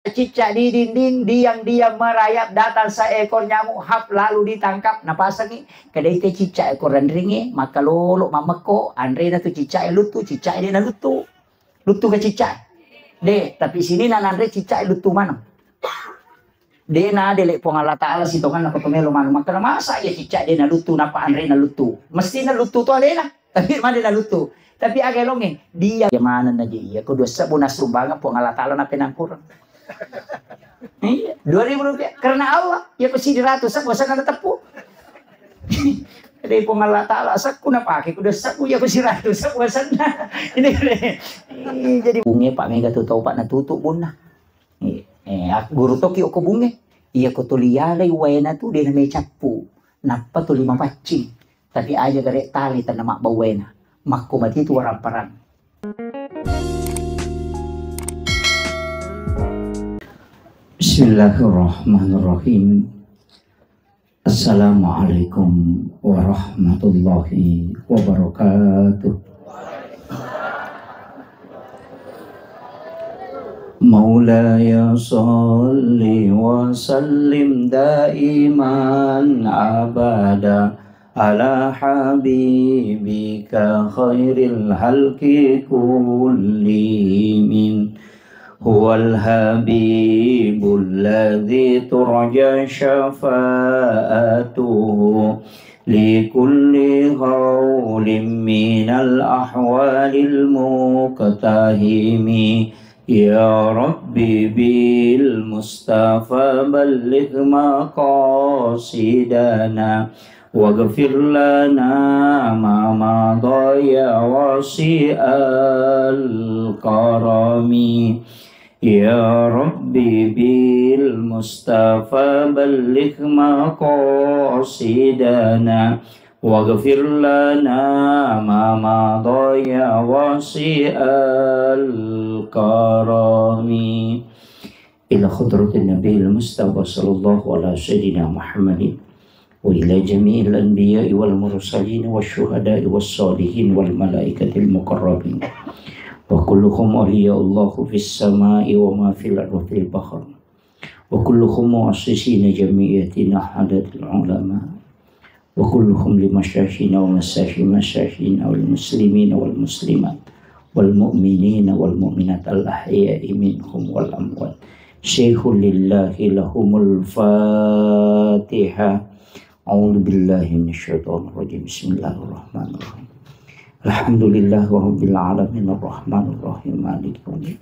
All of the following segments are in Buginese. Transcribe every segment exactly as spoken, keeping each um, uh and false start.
Cicak di dinding, diam-diam merayap, datang seekor nyamuk, hap, lalu ditangkap, napasangi. Kedai te cicak ekor renringi, maka lolo mamekko, anrena tu cicak e luttu, cicak e de naluttu. Luttu ke cicak? De, tapi sini nananre cicak e luttu maneng. De na dele Puang Allah Ta'ala sitonganna ko to melo maneng. Maka masa ya cicak de naluttu, napa anrena luttu? Mesti naluttu to alena. Tapi mane naluttu. Tapi aga elongnge? Dia. Ya maneng na je iya. Ko dua sebbu nassumbangeng Puang Allah Ta'ala na penangkurang. Iya, dua ribu rupiah. Karena Allah, ya ko siratu sebbu sana teppu. Dari Puang Allah Ta'ala, sakku na pake, kuda sakku ya ko siratu sebbu sana. Ini, ini jadi bunge Pak Mega tu tau Pak na tutup bunna. Eh, eh, aku guru toki oko bunge. Iya ko tuli yalai waena tu de na mecappu. Nappa tuli mapaccing. Tapi aja gare tali tanna mabbau waena. Makko mati tu warang parang. Bismillahirrahmanirrahim. Assalamualaikum warahmatullahi wabarakatuh. مولاي صل وسلم دائما أبدا على حبيبك خير الخلق كلهم. هو الحبيب الذي ترجى شفاعته لكل هول من الأهوال المقتحم. يا رب بالمصطفى بلغ مقاصدنا واغفر لنا ما مضى يا واسع الكرم. يا رب بالمصطفى بلغ مقاصدنا واغفر لنا ما مضى يا واسع الكرم. إلى حضرة النبي المصطفى صلى الله على سيدنا محمد وإلى جميع الأنبياء والمرسلين والشهداء والصالحين والملائكة المقربين وكلهم أولياء الله في السماء وما في الأرض وفي البحر وكلهم مؤسسين جمعية نهضة العلماء وكلهم لمشايخنا ومشايخ مشايخنا والمسلمين والمسلمات والمؤمنين والمؤمنات الأحياء منهم والأموات. شيخ لله لهم الفاتحة. أعوذ بالله من الشيطان الرجيم. بسم الله الرحمن الرحيم. الحمد لله رب العالمين الرحمن الرحيم مالك يوم الدين.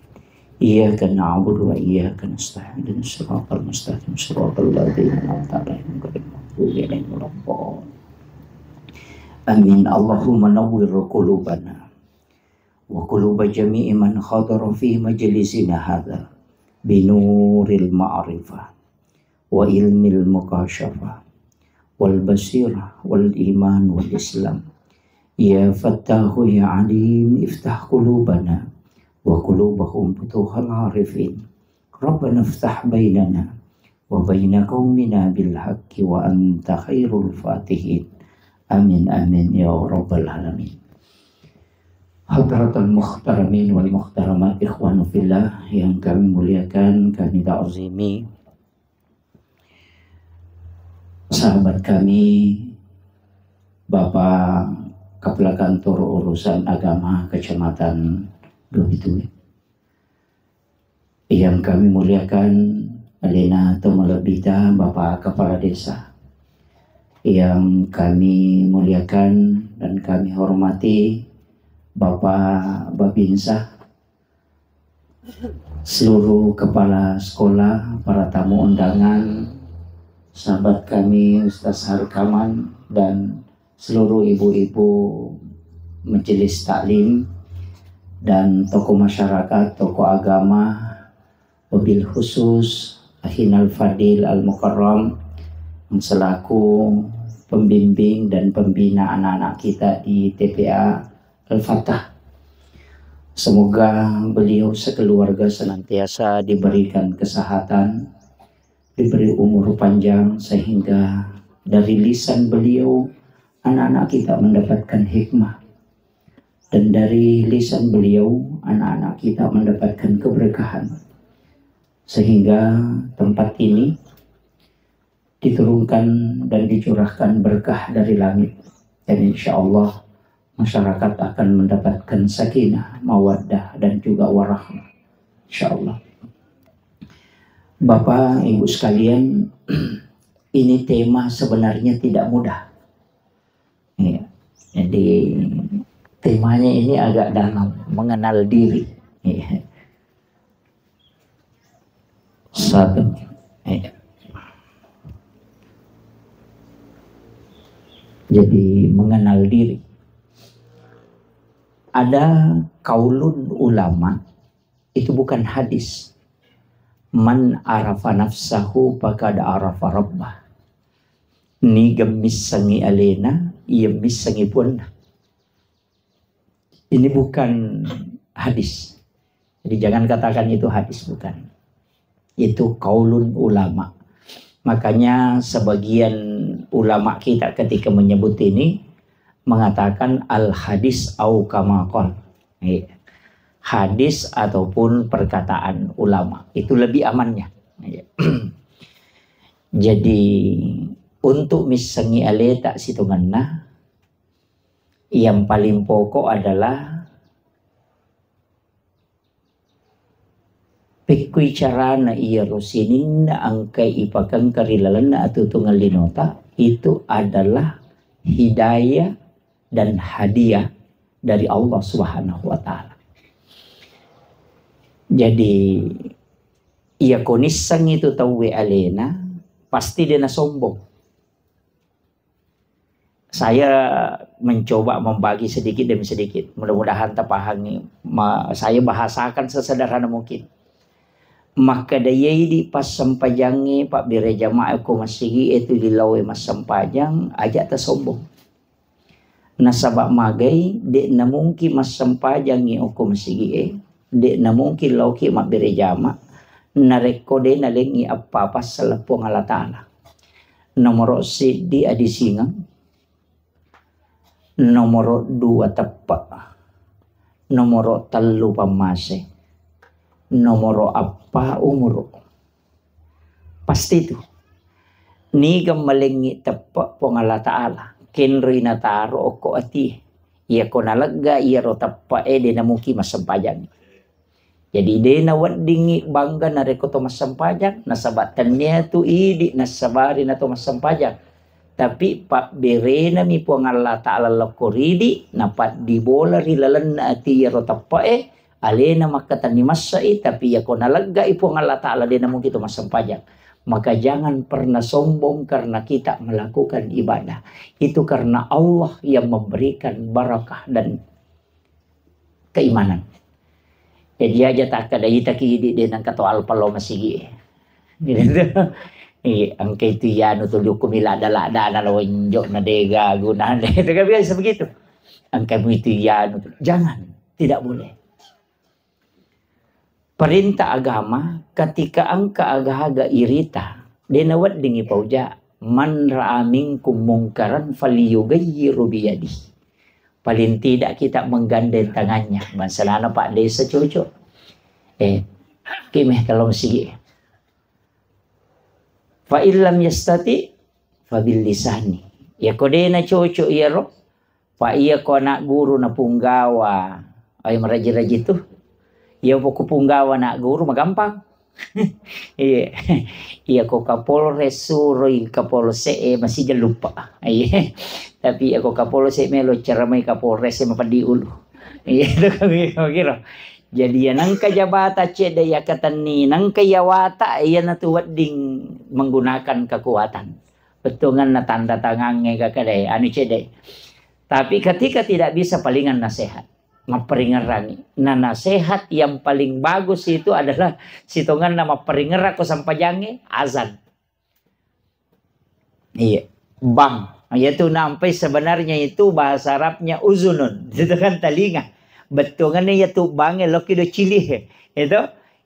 إياك نعبد وإياك نستعين. اهدنا الصراط المستقيم. صراط الذين أنعمت عليهم غير المغضوب عليهم ولا الضالين. آمين. اللهم نور قلوبنا وقلوب جميع من حضر في مجلسنا هذا بنور المعرفة وعلم المكاشفة والبصيرة والإيمان والإسلام. يا فتاح يا عليم افتح قلوبنا وقلوبهم فتوح العارفين. ربنا افتح بيننا وبين قومنا بالحق وأنت خير الفاتحين. آمين، آمين يا رب العالمين. Hadratal muhtaramin wal muhtaramat, ikhwanu fillah yang kami muliakan, kami ta'zimi, sahabat kami, Bapak Kepala Kantor Urusan Agama Kecamatan Dua Pitu. Yang kami muliakan, alena to malebbita Bapak Kepala Desa. Yang kami muliakan dan kami hormati Bapak Babinsa, seluruh kepala sekolah, para tamu undangan, sahabat kami Ustaz Harkaman, dan seluruh ibu-ibu majelis taklim dan tokoh masyarakat, tokoh agama, wabil khusus Akhinal Fadil Al Mukarram yang selaku pembimbing dan pembina anak-anak kita di T P A Al-Fatah. Semoga beliau sekeluarga senantiasa diberikan kesehatan, diberi umur panjang, sehingga dari lisan beliau anak-anak kita mendapatkan hikmah, dan dari lisan beliau anak-anak kita mendapatkan keberkahan. Sehingga tempat ini diturunkan dan dicurahkan berkah dari langit. Dan insya Allah masyarakat akan mendapatkan sakinah, mawaddah, dan juga warahmah. Insya Allah. Bapak, Ibu sekalian, ini tema sebenarnya tidak mudah. Iya. Jadi temanya ini agak dalam, mengenal diri. Iya. Satu. Iya. Jadi mengenal diri. Ada kaulun ulama, itu bukan hadis. "Man arafa nafsahu faqad arafa rabbah." Niga missengi alena, iya missengi puanna. Ini bukan hadis. Jadi jangan katakan itu hadis, bukan. Itu kaulun ulama. Makanya sebagian ulama kita ketika menyebut ini mengatakan al hadis au kama qal. Iya. Hadis ataupun perkataan ulama. Itu lebih amannya. Iya. Jadi untuk missengi aleta sitongenna, yang paling pokok adalah pekkui carana iyaro sininna engkai ipakengka ri lalenna atuo-tuongeng linota, itu adalah hidayah dan hadiah dari Allah Subhanahu wa Ta'ala. Jadi, iyako nisseng itu tauwe alena, pasti de nasombong. Saya mencoba membagi sedikit demi sedikit. Mudah-mudahan tapahangi. Ma-, saya bahasakan sesederhana mungkin. Makkeda, iya idi passempajangnge, pabbere jamaah ko masigi e, tuli lao e massempajang, aja tasombong. Nasaba magai, de namungkin massempajangngi okko masigi e, de namungkin laoki mabbere jama, narekko de nalengngi appa-apa selleng Puang Allah Ta'ala. Nomoro seddi adisingeng, nomoro dua teppe, nomoro tellu pammase, nomoro appa umuru. Pasti tu. Niga malengngi teppe Puang Allah Ta'ala, kenroi nataro okko atie. Iyako nalegga iyaro teppe e, de namungkin massempajang. Jadi, de naweddingngi bangga narekko to massempajang, nasaba tennia tu idi nassabari na to massempajang. Tapi pabberenami Puang Allah Ta'ala lokko ridi, napaddibola ri lalenna ati iyaro teppe e, alena makkatenni masse'i, tapi iyako naleggai Puang Allah Ta'ala, de namungkin to massempajang. Maka jangan pernah sombong karena kita melakukan ibadah. Itu karena Allah yang memberikan barakah dan keimanan. Jadi aja takkeda itaki idi de nengka to alpa lao masigi. Gitu. Iya, engka itu iyanu tu dukku mila dala-dala lao enjo na dega guna de. Itu kan biasa begitu. Engka mu itu iyanu tu. Jangan, tidak boleh. Perintah agama, ketika engka aga-aga irita, de naweddingngi pauja, "Man ra'a minkum mungkaran falyughayyirhu biyadih." Paling tidak kita menggandeng tangannya. Bangsa nana Pak Desa cocok. Eh, kime kalau masigi. Fa illam yastati fa bil lisani. Ya ko de na cocok iyaro, Pak, iya ko anak guru na punggawa, ayo meraji-raji tu. Iya poko punggawa anak guru magampang. Iya. Iya ko Kapolres suroi Kapolsek e masih jelupa. Iya. Tapi iya ko Kapolsek melo ceramai Kapolres e mapeddi ulu. Iya, itu kami kira. Jadi ya nangka jabata cedde ya katenni, nangka ya wata iya natu wedding menggunakan kekuatan. Bettuanna tanda tangangnge kakadai, anu cedde. Tapi ketika tidak bisa, palingan nasihat. Mapperingerangi. Nah, nasihat yang paling bagus itu adalah sitonganna mapperingerang ko sampajangnge, azan. Iya. Bang. Yaitu nampai sebenarnya itu bahasa Arabnya uzunun. Itu kan telinga. Bettuanna yaitu bang, lokki do cili. Itu.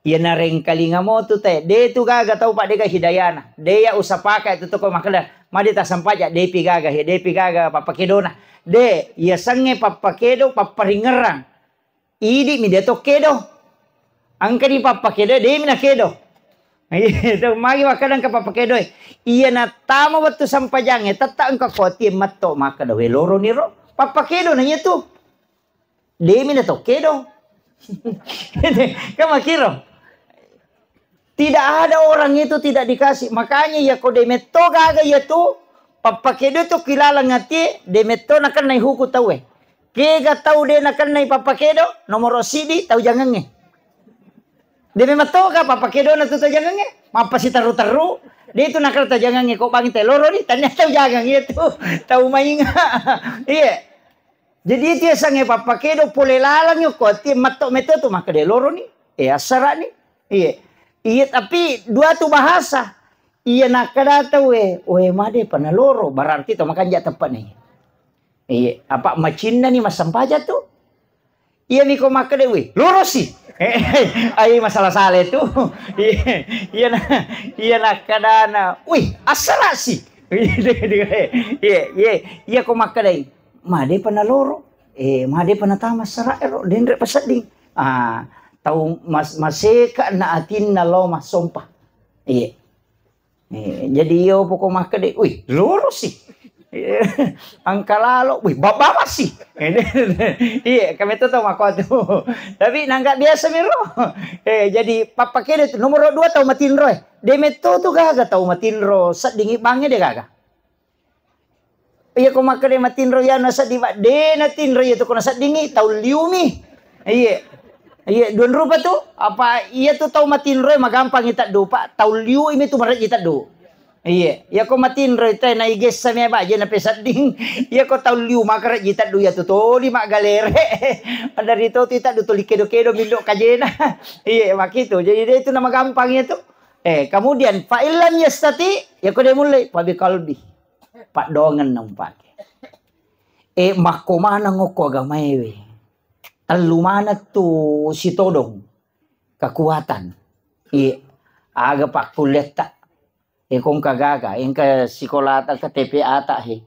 Iya narengkalinga mo tu te. De tu gaga tau, Pak, de ga hidayana. De ya usah pakai tu toko makkeda, "Madi tasampaja," de pi gaga, ya de pi gaga pappakedona. De, iya sengnge pappakedo, papparingerang. Idi mi de to kedo. Engka di pappakedo, de mi nakedo. Iya, tu magi makkeda engka pappakedoe. Iya nattama wettu sampajangnge, tetta engka kotie matto makkeda, "We, loroni ro." Pappakedo na iya tu. Demi na tokkedo. Kan makkiro. Tidak ada orang itu tidak dikasih. Makanya iya ko de metto gaga iya tu, pappakedo tu kilalang ati, de metto nakennai huku tauwe. Kega tau de nakennai pappakedo, nomoro sidi tau jangengnge. De memang toga pappakedona tu tau jangengnge, mappasiterru-terru. De tu nakala tau jangengnge ko bangi te loro ni, tania tau jangang iya tu, tau mainga. Iya. Jadi itu yasengnge pappakedo pole lalang yo ko ati matto metto tu makkeda loro ni. Eh, assara ni. Iya. Iya, tapi dua tu bahasa. Iya nakkeda tau e, "Oe, made pa naloro," berarti to makanja teppani. Iya, apa macinna ni massampaja tu. Iya mi ko makkeda, "Wih, lorosi." Ai masalah sale tu. Iya, iya na, iya nakkedana, "Wih, assarasi." Iya, iya, iya ko makkedai, "Made pa naloro." Eh, made pa natama sara ero, denre pasedding. Ah, tau mas-, maseka na atinna lo massompa. Iya. Eh, jadi iyo poko makkeda, "Wih, lorosi." Engka lalo, "Wih, babawasi." Iya, kami tu tau makko tu. Tapi nangka biasa miro. Eh, jadi pappakeda tu nomor dua tau matinro e. De metto tu gaga tau matinro, seddingi bangnge de gaga. Iya ko makkeda matinro iya nasedding, Pak, de natinro iya tu ko naseddingi, tau liumi. Iya. Iya, duan rupa tu, apa iya tu tau matinro e magampangi teddu, Pak, tau liu imi tu marejji teddu. Iya, iya ko matinro e te naigessa mi baje napesedding. Iya ko tau liu makarejji teddu iya tu toli maggalere. Dari to tu teddu toli kedo-kedo mindo kajena. Iya, makitu. Jadi de tu namagampang iya tu. Eh, kemudian fa illam yastati, iya ko de mulle, fa biqalbi. Paddoangeng na umpake. E, makko maneng okko agamae we. Tellu maneng tu sitodong kekuatan. Iya, aga pakkulleatta. E, ko engka gaga, engka sikolata, engka T P A ta he.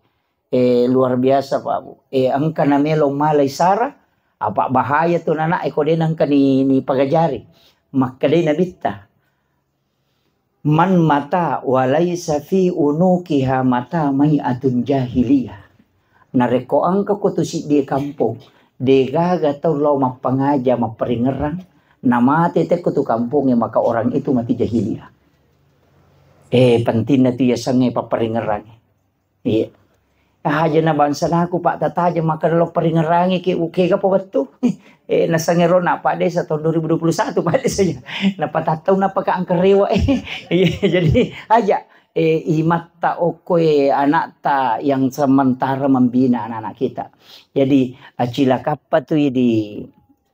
E, luar biasa, Pak Bu. E, engka namelo malai sara, apa bahaya tu nana e ko de nengka ni, ni pagajari. Makkedai Nabitta. Man mata wa laisa fi unuqiha mata mai'atun jahiliyah. Narekko engka ko tu siddi kampong, de gaga tau lao mappangaja, mapparingerrang, namate tekko tu kampongnge, maka orang itu mati jahiliyah. Eh, pentingna tu yasengnge papparingerrangnge. Iya. Aja na bangsanaku, Pak, tataja makkeda lo paringerangi ki, uke ga pa wettu. Eh, nasangero na Pak Desa tahun dua ribu dua puluh satu, Pak Desa ya. Napatattau napaka angkerewa. Iya, jadi aja, eh, imatta okkoe anakta yang sementara membina anak-anak kita. Jadi, acilakappa tu di,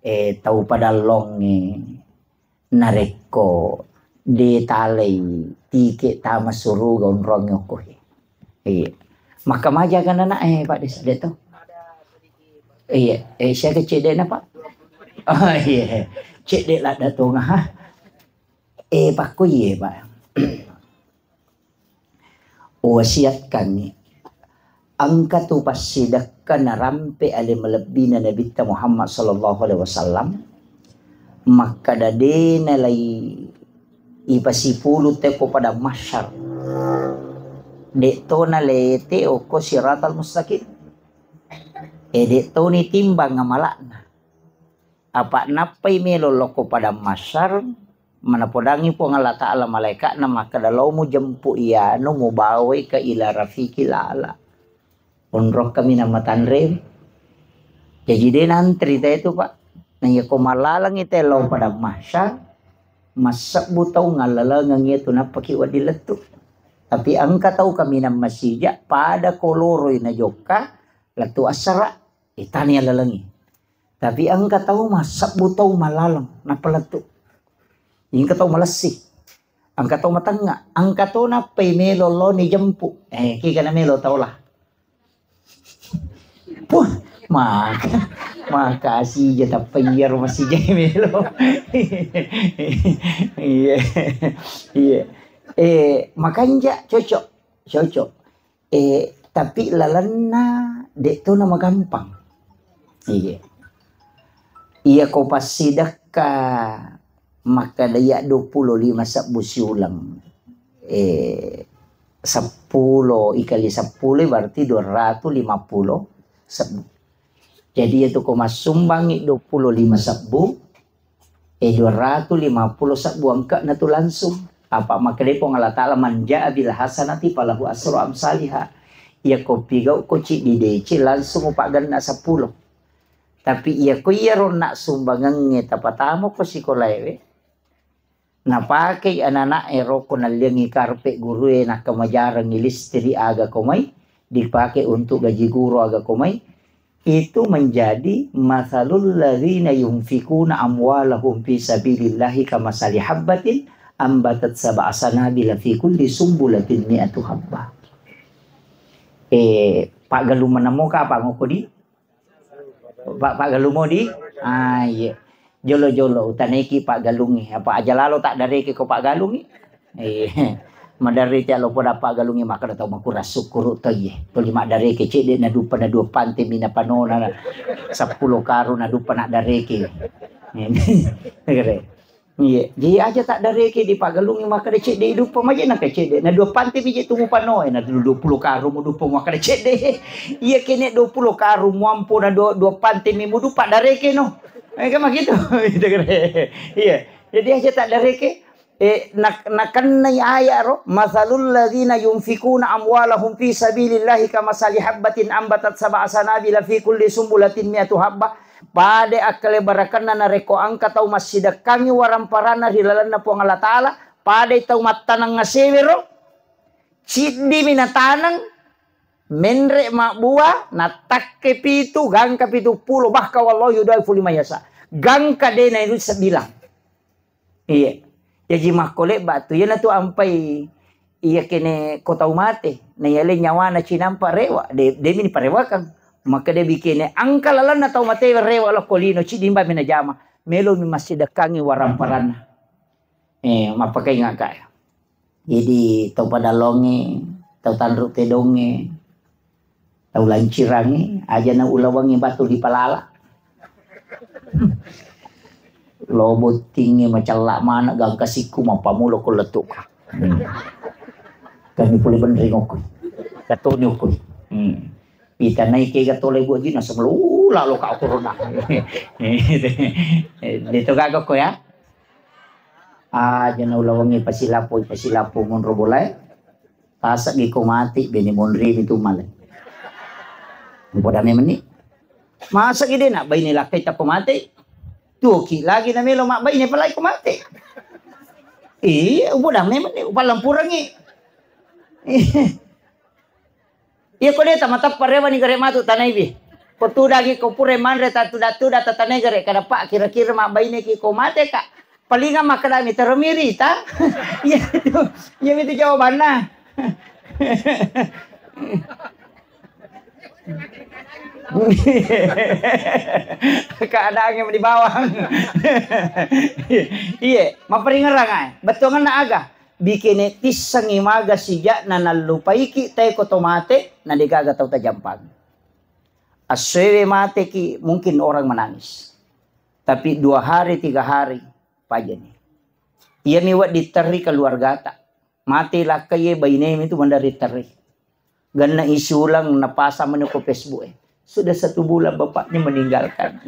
eh, tau padallongnge. Narekko de talai tike tama suruga onrong okko he. Iya. Makkamaja kan anak e, Pak Desa, de to? Iya, eh, siaga cedde na, Pak? Oh, iya. Cedde ladda tonga, ha? Eh, pakko iye, Pak. Uwasiatkangngi, engka tu passidekka narampe ale malebbina Nabitta Muhammad sallallahu alaihi wasallam, makkeda de nalai ipasipulu te ko padang mahsyar. De to nalete okko siratal mustaqim. E de to nitimbang amalakna. Apa nappai melo lokko padang mahsyar, manapodangi Puang Allah Ta'ala malaika'na makkeda, "Lao mujempu iyanu mubawai ka ila rafiqil a'la." Onrokka minang matanre. Jaji de nantri tae tu, Pak. Na iya ko mallalengi te lao padang mahsyar, massebbu tau ngallalengeng iya tu nappaki wedding lettu. Tapi engka tau kaminang masija, pada koloroi najokka, lettu assara, itani allalengi. Tapi engka tau massebbu tau malaleng, nappa lettu. Engka tau malessi. Engka tau matengnga, engka to nappai melo lo ni jempu. Eh, kika na melo tau lah. Puh, maka, maka asija tappa iyaro masija melo. Iya, iya. Eh, makanja cocok, cocok. Eh, tapi lalenna de to na magampang. Iya. Iya ko passidekka Makkeda iya dua puluh lima sebbu siuleng. Eh, seppulo ikali seppulo berarti dua ratus lima puluh sebbu. Jadi, iya tu ko massumbangi dua puluh lima sebbu, eh, dua ratus lima puluh sebbu engka na tu langsung. Apa makkeda Puang Allah Ta'ala, "Man ja'a bil hasanati falahu asru amsaliha." Iya ko pigau ko ciddi dece langsung upaggenna seppulo. Tapi iya ko iyaro na sumbangengnge tapatamo ko sikolaewe, napakei anak-anak'e ro ko nalliangi karpe gurue, nakkamajarangi listrik aga ko mai, dipake untuk gaji guru aga ko mai, itu menjadi masalul ladzina yunfikuna amwalahum fi sabilillahi kamasali habbatin ambatat sab'a sanabila fi kulli sumbulatin mi'atu habba. Eh, paggalung manamo ka apa ngoko di? Pak, paggalung modi? Ah, iya. Jolo-jolo, utanaiki paggalungi. Apa aja lalo tak dareke ko paggalungi? Iya. Madarri tiap lo poda paggalungi, maka tau makurang syukuru to, iya. Tuli madareke cedde na dupa na dua pante mina panona. Seppulo karung na dupa na dareke. Iya. Iya, jadi aja tak dareke di paggalungi, maka de cedde idupa maje na cedde. Na dua pante bije tu mupanoe, na dua puluh karung mudupa maka de cedde. Iya kene dua puluh karung muampo na dua, dua pante mi mudupa dareke no. Eh, kan begitu. Gitu kan. Iya. Jadi aja tak dareke. Eh, nak, nakennai ayat ro, "Masalul ladzina yunfikuna amwalahum fi sabilillahi kamasali habbatin ambatat sab'a sanabila fi kulli sumbulatin mi'atu habba." Pada akkalebarakkenna narekko engka tau massidekkangi waramparanna ri lalenna Puang Allah Ta'ala, padai tau mattaneng asewero, ciddimi nataneng, menre mabbua, nattakke pitu, gangka pitu pulo, bahkan wallahu yudaifu liman yasha. Gangka de nairu sebilang. Iya. Jaji makko lebba tu, iyanatu ampai iya kene ko tau mate, na iyale nyawana cinampa rewa, de, demi ni parewakang. Maka de bikene angka lalanna tau mate rewa lo ko lino, cidimba mi najama. Melo mi massidekkangi waramparanna. Eh, mappakai ngaka. Jadi tau padalonge, tau tanru tedonge, tau lancirangi, aja na ulawangi batu di palala. Lo bottingi macella mana gangka sikku mappamulo ko lettuka. Hmm. Kami pule benring okko. Katoni okko. Hmm. Ita naik ke gatole buat jina semelu lalo ka corona. Itu gaga ko ya. Aja na ulawangi pasilapo, pasilapo monro bolae. Tasagi ko mati, bene monri mi tu male. Poda memang ni. Masa gede nak baine lakkai tako mati. Tuki lagi na melo mak baine palai ko mati. Iya, upoda memang ni, upalampurangi. Iya ko de tamatappa rewa ni gare matu tanai bi. Ko tudangi ko pure manre ta tuda-tuda ta tanai gare kada pak kira-kira mak baine ki ko mate ka. Palinga makkadami tero mirita. Iya itu. Iya itu jawabanna. Keadaannya di bawah. Iya, maperingerang ai. Bettuangenna aga? Bikene tissengi maga sija'na nallupaiki tae ko to mate, na degaga tau tajampang. Assewe mateki, mungkin orang menangis. Tapi dua hari, tiga hari, pajani. Iyami wedding terri keluargata. Mate lakkai bainemi tu mandari terri. Ganna isi ulang napasang meni ko Facebook e. Sudah satu bulan bapaknya meninggalkan.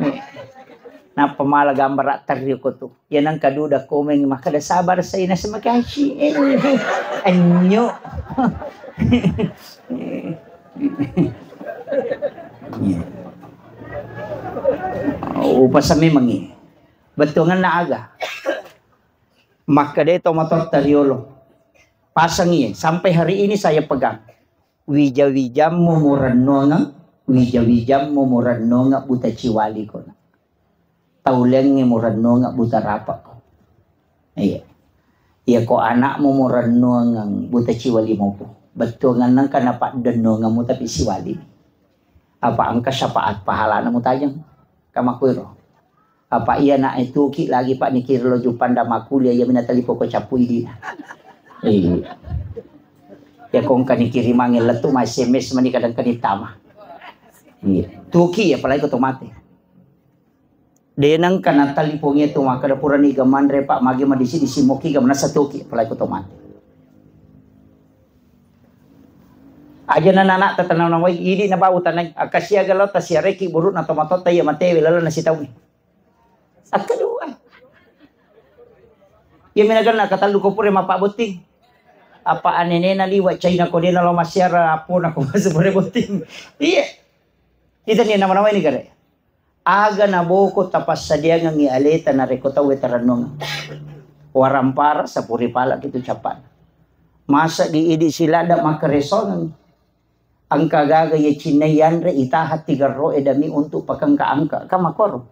Nappa mala gambara terri ko tu. Ya nang kaduda komen makkada sabar saya na semakai. Anyo. Upasang memangi. Bettuangenna aga. Makkeda to matotta riolo. Pasangi, sampai hari ini saya pegang. Wija-wijammu murennuangeng, wija-wijammu murennuangeng buta ciwali kona. Taulengnge murennuangeng buta rapakko. Iya. Iya ko anakmu murennuangeng buta ciwali moko. Bettuangenna engka napaddennuangemmu tapi siwali. Apa engka syafaat pahalana mutajeng? Kamakuiro. Apa iya nak itu ki lagi pak nikir lo jupanda makuliah iya mina tali poko capu idi. Iya. Ya kong kani kirimangi letu ma S M S mani kadang kani tama. Iya. Tuki ya apalagi ko to mate. De nengka natallipongi tu makkeda purani ga manre, Pak, magi madisi-disi moki ga manassa toki, apalagi ko to mate. Aja na anak-anak tatanang wai, idi na bau tanai, akasiaga lao tasiareki buruk na tomatotta iya matewe lalang nasitaungi. Akkedua. Iya minaganna katellu ko pura mappabbotting. Apa anenena liwa Cina ko dena lo masiara apona ko masuk pura botting. Iya. Kita ni nama-nama ini kare. Aga naboko tapassadiangengngi aleta narekko tauwe tarennungeng. Warampara sapuri pala kitu capana. Masa di idi silada makkaresongeng. Engka gaga ye cinna yanre itaha tigerro edami untuk pakengka angka. Ka makoro.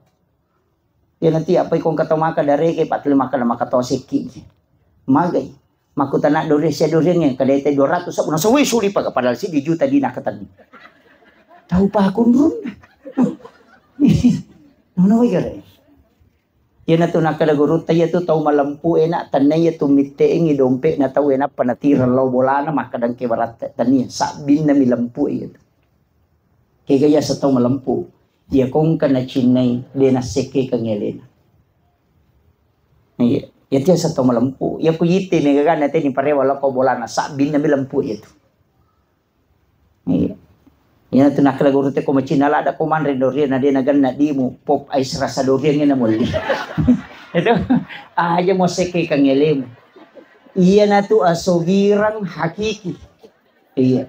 Iyanatu apa iko engka tau maka dareke, pa tuli maka na maka to sekki. Magai. Makkutana dore sia doreng yang kadai te dua ratus sabu na sewoi suli pa, padahal siddi juta dina katenni. Tau pakunrun. Nono wai gare. Iyanatu nakkeda gurutta, iyatu tau malempu ena, tenna iyatu mitteengi dompe'na tau e nappa natireng lao bolana, makkeda engke baratta, tania, sabbinna mi lempu iyatu. Kega yaseng tau malempu? Iya ko engka nacinnai, de nassekkekangngi alena. Iya, iyatu yaseng tau malempu. Iya ko yitte megagana teni parewa lao ko bolana, sabbinna mi lempu iyatu. Iya. Iyanatu nakkeda gurutta ko macinna ladda ko manre doriang na de nagenna dimu, pop ice rasa doriang na molli. Itu aja mo sekkekangngi alemu. Iyanatu asogirang hakiki. Iya.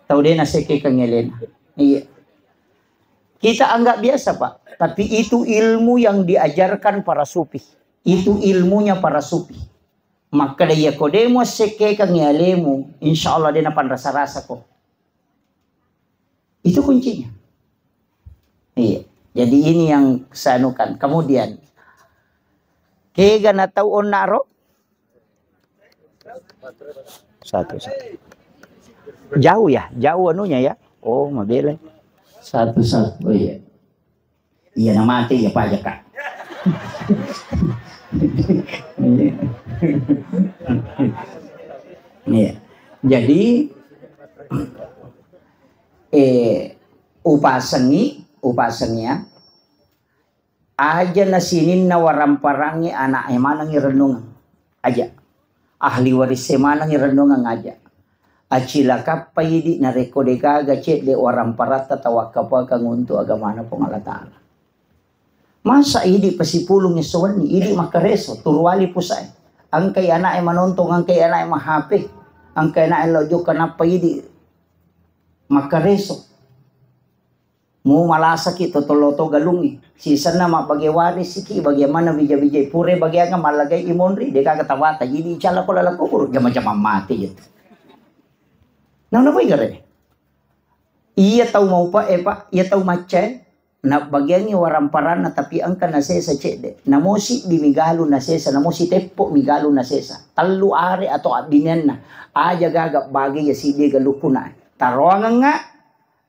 Tau de nasekkekangngi alena. Iya. Kita anggap biasa, Pak. Tapi itu ilmu yang diajarkan para sufi. Itu ilmunya para sufi. Makkeda iya ko de muassekkekangngi alemu, insya Allah de napanrasa-rasa ko. Itu kuncinya. Iya. Jadi ini yang saya anukan. Kemudian, kega na tau onna ro? Satu, satu. Jauh ya, jauh anunya ya. Oh, mabele. Satu, satu. Oh iya. Iya, na mate iya pajaka. Iya. Jadi, eh, upasengi, upasengi ya. Aja na sininna waramparangnge ana'e manengngi rennungeng. Aja. Ahli warisse manengngi rennungeng aja. Acilakappa idi narekko degaga cedde waramparatta tawakkapakang untu agamana Puang Allah Ta'ala. Masa idi pasipulung esso wenni, idi makkareso, turuwali pusae. Engkai ana'e manontong, engkai ana'e ma-H P, engkai ana'e lao jokka nappa idi makkareso. Mu malasaki to tollo to galungnge. Sisenna mabbage warisiki, bagaimana wija-wijai pure bageanga mallagai imonri, degaga tawata. Jadi icala ko laleng kuburu, jama-jama mate itu. Nah, napa igare? Iya tau maupa, eh, Pak, iya tau maccae, nabbagiangi waramparanna, tapi engka nasesa cedde. Namo siddi migalu nasesa, namo siteppo migalu nasesa. Tellu are atau abbineanna. Aja gaga bage ya siddi galukuna. Taroangengnga,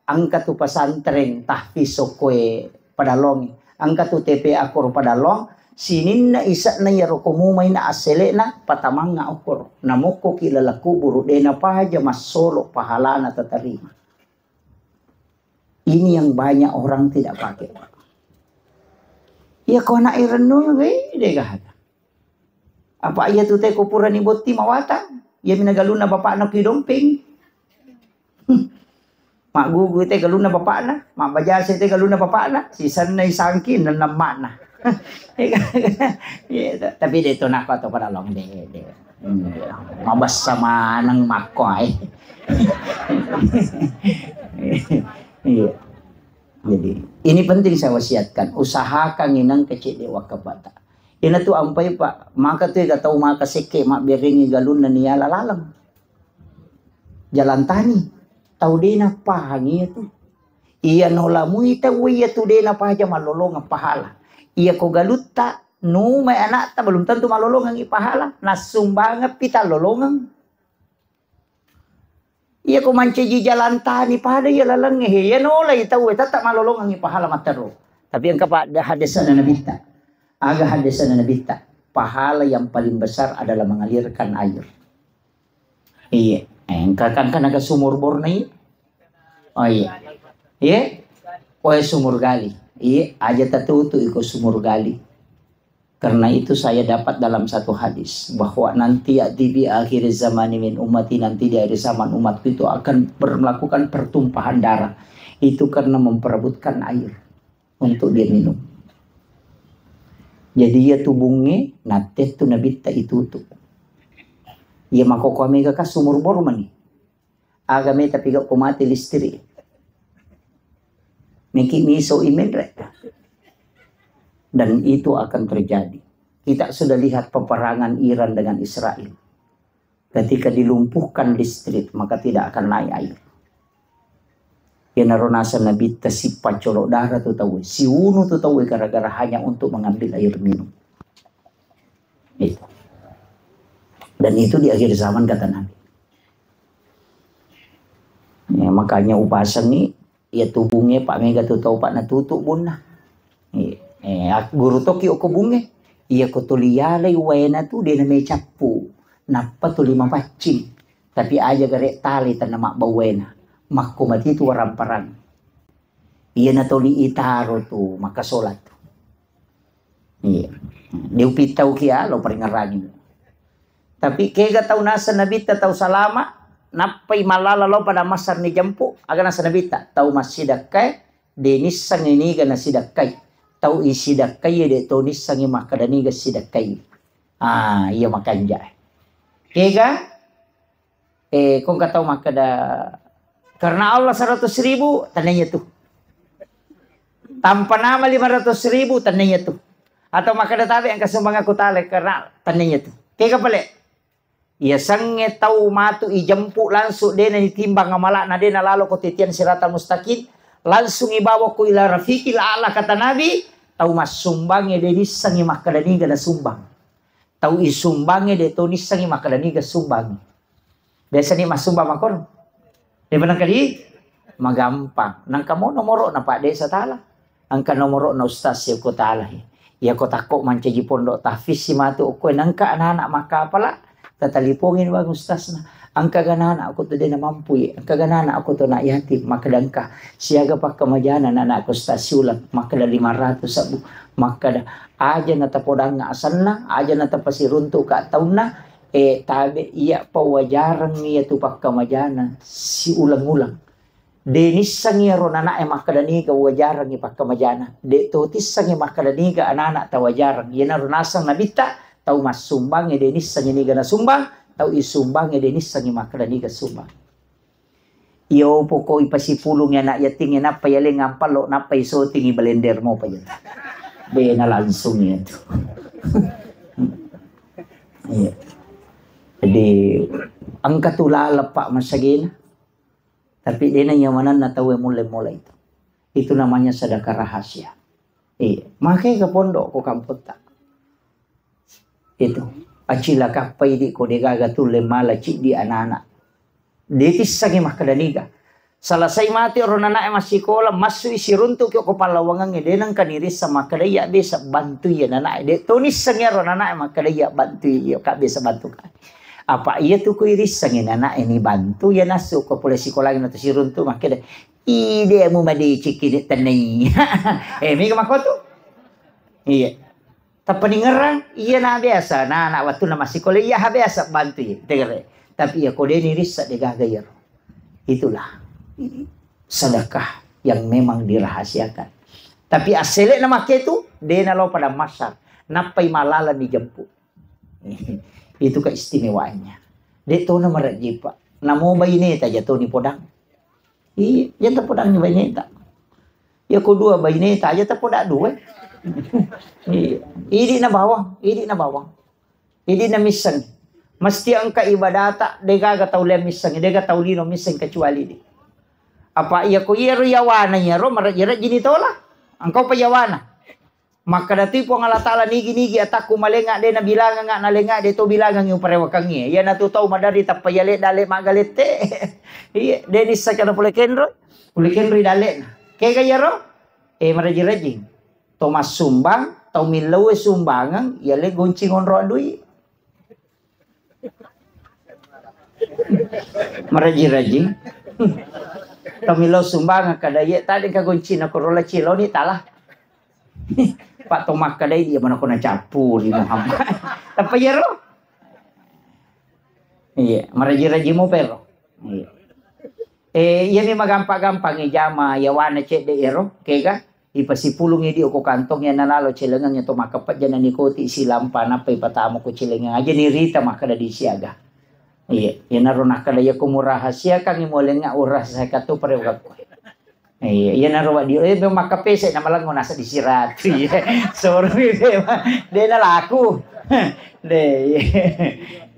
engka tu pesantren tahfiz sokkoe Padalonge, engka tu T P A koro Padalong, sininna ise'na iyaro ko mumaina assele'na, patamangnga okkoro. Namokkoki laleng kuburu, de napaja massolo pahalana tatarima. Ini yang banyak orang tidak pakai. Iya ko anak irenung, eh, de gaga. Apa iya tu te ko purani botti mawatang? Iya mina galunna bapakna ki dompeng. Maggugu te galunna bapakna, mabbajasa te galunna bapakna, sisenna isangki nenna makna. Iya, ta-, tapi de to nako to pada long de, de. Hmm, mabessa maneng makko ai. Iya. Jadi, ini penting saya wasiatkan, usahakan inang kecil de wakabata. Ina tu ampai, Pak, maka tu ega tau maka sekke mabberengi galunna niala laleng. Jalan tani. Tau de napahangi iya tu. Iya nolamui tau iya tu de napaja mallolongeng pahala. Iya ko galutta, numai anakta belum tentu mallolongeng i pahala. Nassumbangeng pi tallolongeng. Iya ko mancaji jalan tani pada iya lalengnge he, iya nolai tauwe tetap malolongengi pahala matteru. Tapi engka pa hadesana nabitta. Aga hadesana nabitta? Pahala yang paling besar adalah mengalirkan air. Iya, eh, engka kan, kan aga sumur bor na iya. Oh iya. Iya. Oh, sumur gali. Iya, aja tatutu iko sumur gali. Karena itu saya dapat dalam satu hadis bahwa nanti ya'ti fi akhir zamani min ummati, nanti di akhir zaman umatku itu akan ber-, melakukan pertumpahan darah. Itu karena memperebutkan air untuk dia minum. Jadi iya tubungnge nattettu nabitta itutu. Iya makkokkoe mega ka sumur bor mani. Aga meta pigau ko mati listrik. Meki miso imenre. Dan itu akan terjadi. Kita sudah lihat peperangan Iran dengan Israel. Ketika dilumpuhkan listrik, maka tidak akan naik air. Iyanaro naseng nabitta sippa colo dara tu tauwe, siunu tu tauwe gara-gara hanya untuk mengambil air minum. Itu. Dan itu di akhir zaman kata Nabi. Ya, makanya upasengi, ya tubungnge pak mega tu tau pak natutu bunna. Iya. Eh, ak-, guru toki okko bungnge. Iya ko tuli yalai waena tu de namecappu. Nappa tuli mapaccing. Tapi aja gare tali tanna mabbau waena. Makko mati tu waramparang. Iya natoli itaro tu maka solat tu. Iya. Diupittau kia lo paringerangi. Tapi kega tau naseng nabitta tau salama, nappai mallala lao pada massar ni jempu, aga naseng nabitta, tau massidakkai, de nissengngi niga nasidakkai. Tau isidakkai de to nissengngi makkeda niga sidakkai. Ah, iya makanja. Kega? Eh, kongka tau makkeda, "Karena Allah seratus ribu," tennaiya tu. "Tanpa nama lima ratus ribu," tennaiya tu. Atau makkeda, "Tabe engka sumbang aku tale," karena tennaiya tu. Kega pale? Iya sengnge tau matu ijempu langsung dena ditimbang amala'na, dena lalo ko titian siratal mustaqim, langsung ibawa ko ila rafiqil a'la, kata Nabi, tau massumbangnge de nissengngi makkeda niga nasumbang. Tau isumbangnge de to nissengngi makkeda niga sumbangngi. Biasa ni massumbang makkoro. De penengka di magampang. Nangka mo nomoro na Pak Desa tala. Angka nomoro na ustaz ya ko tala. Ya ko takko mancaji pondok tahfiz si matu okko nangka anak-anak makkapala. Tatalipongin bang ustaz na. Angka gana anak aku tu dena mampu ya. Angka gana anak aku tu anak yatim. Makkeda engka siaga pakkamajana anak aku ustaz siulang. Makkeda lima ratus abu. Makkeda aja na tapodang asanna, aja na tapasiruntu ka taunna, eh, tabe iya pawajareng iya tu pakkamajana siulang-ulang. De nissengngi ro nanae makkeda niga wajareng i pakkamajana. De to tissengngi makkeda niga anak-anak tawajareng. Iyanaro naseng nabitta, tau massumbangnge de nissengngi niga nasumbang, tau isumbangnge de nissengngi makkeda niga sumbang. Iyo pokok ipasipulungi anak yatingnge nappa yaleng ampallo nappa isotingi blender mopa jatu. De na langsung iya tu. Iya. Jadi engka tu laleng pak masagena. Tapi dena nyamananna tau mulle mulai itu. Itu namanya sedekah rahasia. Iya, makai ke pondok ko kampotta. Itu. Acila kappai di ko degaga tulle mala ciddi anak-anak. De tissengngi makkeda niga. Selesai mati ro nanae massikola, massui siruntu ki ko pallawangengnge, de nengka nirissa makkeda iya besa bantu iya nanae. De to nissengngi ro nanae makkeda iya bantu iya ka besa bantu ka. Apa iya tu ku irissengngi nanae ni bantu iya nassu ko pole sikolangi na tu siruntu makkeda, "Ide mu madecekki de tennai." Eh, mega makko tu. Iya. Tappa ningerang, iya na biasa, na anak wattunna massikola, iya ha biasa bantu iya, tegere. Tapi iya ko deni rissa de gaga iyaro. Itulah sedekah yang memang dirahasiakan. Tapi assele na makke tu, dena lo pada masar, nappai malalan dijemput. Itu keistimewaannya. De to na marajji pak. Namo baine taja to ni podang. Iya, iya tapodangngi baineta. Iya ko dua baineta aja tapoda dua. Iya. Idi na bawang, idi na bawang. Idi na misseng. Mesti engka ibadata, degaga tau lea misseng, dega tau lino misseng kecuali di. Apa iya ko iyaro yawana iyaro, maraji-raji ni tola. Engkau pa yawana. Makkeda tu Puang Allah Ta'ala, "Nigi-nigi atakku malenga de nabilanganga nalenga de to bilangangi uparewakangi." Iyanatu tau maderri tappa yale dale magalette. Iya, de nissakana pole kenro. Pole kenro dalena. Kega iyaro? Eh, maraji-raji. To massumbang, tau millau sumbangeng, yale goncing onro adui. Maraji-raji. Tomilo sumbang kada ye tadi ka goncina korola ciloni tala. Pak to makkedai dia mana kona cappuri Muhammad. Tapi ya roh. Iya, maraji-raji mu pero. Iya. Eh, iya memang gampang-gampang jama ya wana cedde ero, kega? Ipasipulung idi ko kantong ya nalalo celengang ya to makkeppejja na nikoti silampa nappa ipatamu ko celengang aja ni rita makkeda di siaga. Iya, iyanaro nakkeda ya ko murahasiakan molenga urahasiakan tu pare wakku. Iya, iyanaro wadi, eh, be makkapese na malengo nasa di siratu. Iya. Soro de, de na laku. De, iya.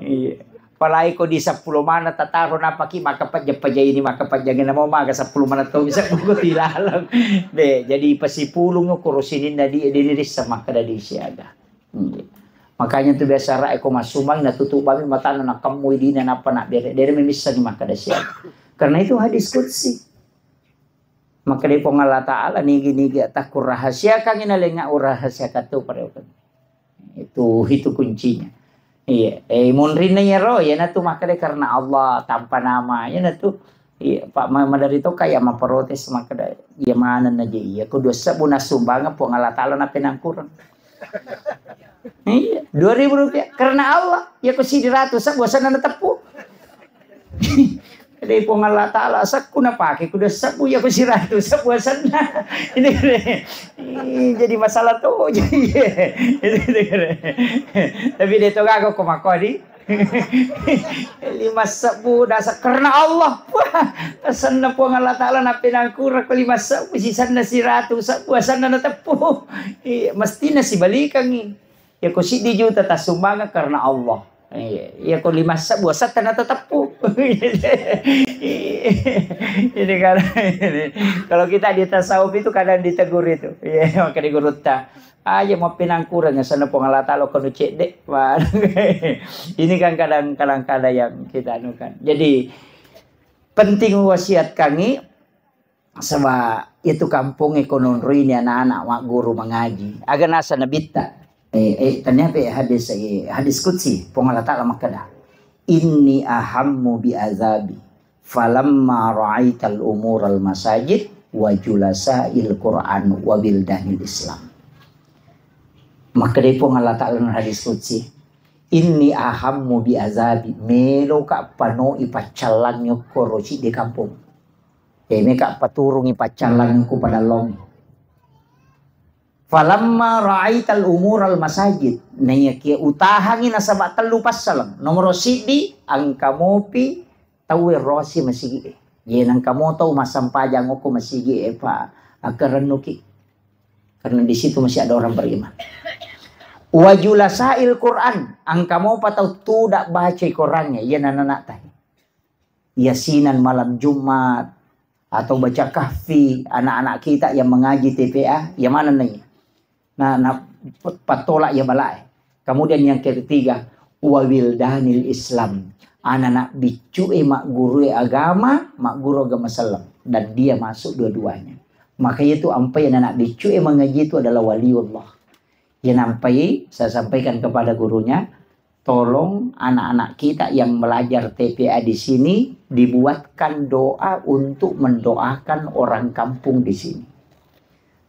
Iya. Apalagi ko di seppulo mana tataro napaki makkapejja-pejja ini makkapejja ngena mau maga seppulo mana to bisa buku tilalang. De, jadi pasipulung ko rosininna di, di rissa makkeda di siaga. Iya. Makanya tu biasa rai ko masumang na tutup bami matana na kemmu idina napa nak bere. Dere memissa ni makkeda siaga. Karena itu hadis qudsi. Makkedai Puang Allah Ta'ala, nigi-nigi takkurahasiakangngi nalenga urahasiakan tu parewa. Itu, itu kuncinya. Iya, eh, munrinna iyaro, iyanatu makkedai karena Allah tanpa nama, iyanatu. Iya, Pak, ma-, madari to kayak memprotes makkeda, iya maneng aja iya. Kudu sebbu nasumbangeng Puang Allah Ta'ala napenangkurang. Iya, dua ribu rupiah karena Allah. Ya ko sidi ratu sebbu asenna nateppu. Dei Puang Allah Ta'ala, asekku napake kuda sebbu ya ko siratu sebbu asenna. Ini, ini jadi masalah tu. Jadi, tapi de to gaga ko mako di. Lima sebbu dasa karena Allah. Wah, asenna Puang Allah Ta'ala napinangkura ko lima sebbu sisenna siratu sebbu asenna nateppu. Iya, mestina sibalikangi. Ya ko siddi juta tasumbangeng karena Allah. Iya, ya ko lima sebbu asenna natateppu. Ini kan, kalau kita di tasawuf itu kadang ditegur itu. Iya, maka di gurutta. Aja mau pinangkurang asenna Puang Allah Ta'ala ko nu cedde. Wah, ini kan kadang-kadang yang kita anukan. Jadi penting wasiat kami Saba itu kampongnge ko nonroi ni anak-anak magguru mangaji. Aga nasa nabitta. Eh, eh, tania pe hadis, eh, hadis qudsi, Puang Allah Ta'ala makkeda, "Inni ahammu bi azabi, falamma ra'aital umural masajid wa julasa'il Qur'an wa bildanil Islam." Makkedai Puang Allah Ta'ala dalam hadis qudsi, "Inni ahammu bi azabi, meloka panoi paccallangi okkoro siddi kampong." Iya, meka paturungi paccallang ku padallong. Falamma ra'aital umural masajid, naiyakia utahangi nasaba tellu passaleng. Nomoro siddi, engka mopi tauwe rosi masigi e. Iya, engka mo tau massempajang okko masigi e, pa akkarennuki. Karena di situ masih ada orang beriman. Wa julasa'il Qur'an, engka mopa tau tuda bacai Qur'annya, iya nananata. Yasinan malam Jumat, atau baca kahfi, anak-anak kita yang mengaji T P A, yang mana nih? Nah, nah, patolak ya balae. Kemudian yang ketiga, wa wildanil Islam. Anak-anak biccu e magguru e agama, magguru agama Islam. Dan dia masuk dua-duanya. Maka itu ampai anak-anak biccu e mengaji itu adalah waliullah. Ya nampai saya sampaikan kepada gurunya, tolong anak-anak kita yang belajar T P A di sini dibuatkan doa untuk mendoakan orang kampung di sini.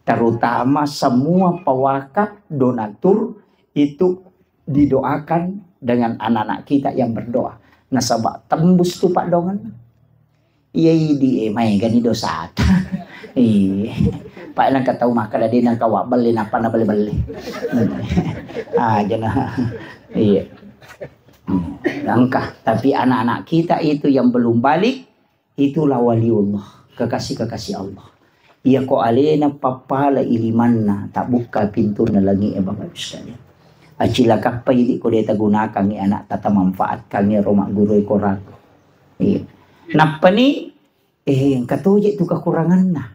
Terutama semua pewakaf donatur itu didoakan dengan anak-anak kita yang berdoa. Nasaba tembus tu paddoangenna. Iya idi e maegani dosata. Iya. Pak nangka tau makkeda de nangka wabbelle nappa nabelle-belle. Ah, jana. Iya. Hmm. Langkah, tapi anak-anak kita itu yang belum balik, itulah waliullah, kekasih-kekasih Allah. Iya ko alena pappala ilimanna, tabukka pintunna langi e Bapak Ibu sekalian. Acilakappa idi ko de tagunakangi anak tata manfaatkangi ro magguru e korang. Iya. Nappani, eh, engka toje tu kekuranganna.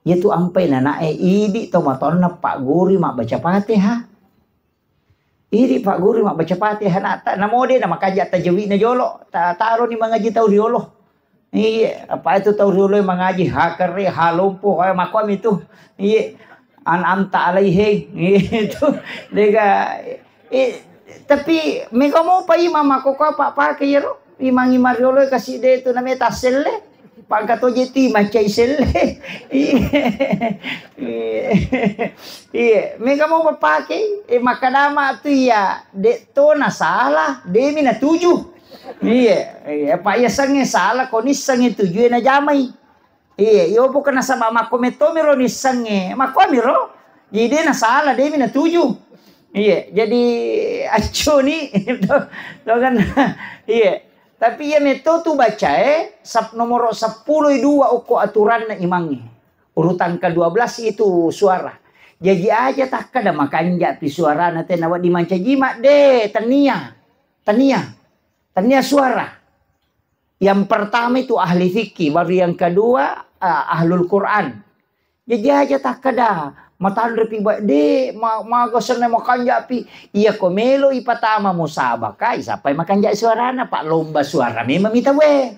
Iya tu ampai nana e idi to matonna Pak Guru mabbaca Fatihah. Idi Pak Guru mabbaca Fatihah nata, namo de na makaja tajawidna jolo, ta-, taro ni mangaji tau riolo. Iya, apa itu tau riolo mangaji, ha kere, ha lompo, ha makomi tu. Iya, an anta alaihi. Iya, itu. Dega, eh, tapi mega mopa imam mako ko apa pake yero? Imang-imang riolo kasi de tu namanya taselle. Pangka toje ti macai selle. Iya. Iya. Mega mau bapake. Eh, makadama tu iya. Dek to nasalah. Demi natuju. Iya. Iya. Pak iya sange salah. Koni sange tuju na jamai. Iya. Iyo bukan nasaba makko meto miro ni sange. Makko miro. Jadi dia nasalah. Demi natuju. Iya. Jadi acuni. To, to kan. Iya. Tapi iya metto tu bacae, sap-, nomoro seppulo dua okko aturanna imangnge. Urutan kedua belas itu suara. Jaji aja takkada makanja pi suarana tena wedding mancaji madde, tania. Tania. Tania suara. Yang pertama itu ahli fikih, baru yang kedua, ah, ahlul Quran. Jaji aja takkada, matanre pi ba-, de, ma-, maga senna makanja pi. Iya ko melo ipatama musabaka, isappai makanja suarana, pak lomba suara memang mita we.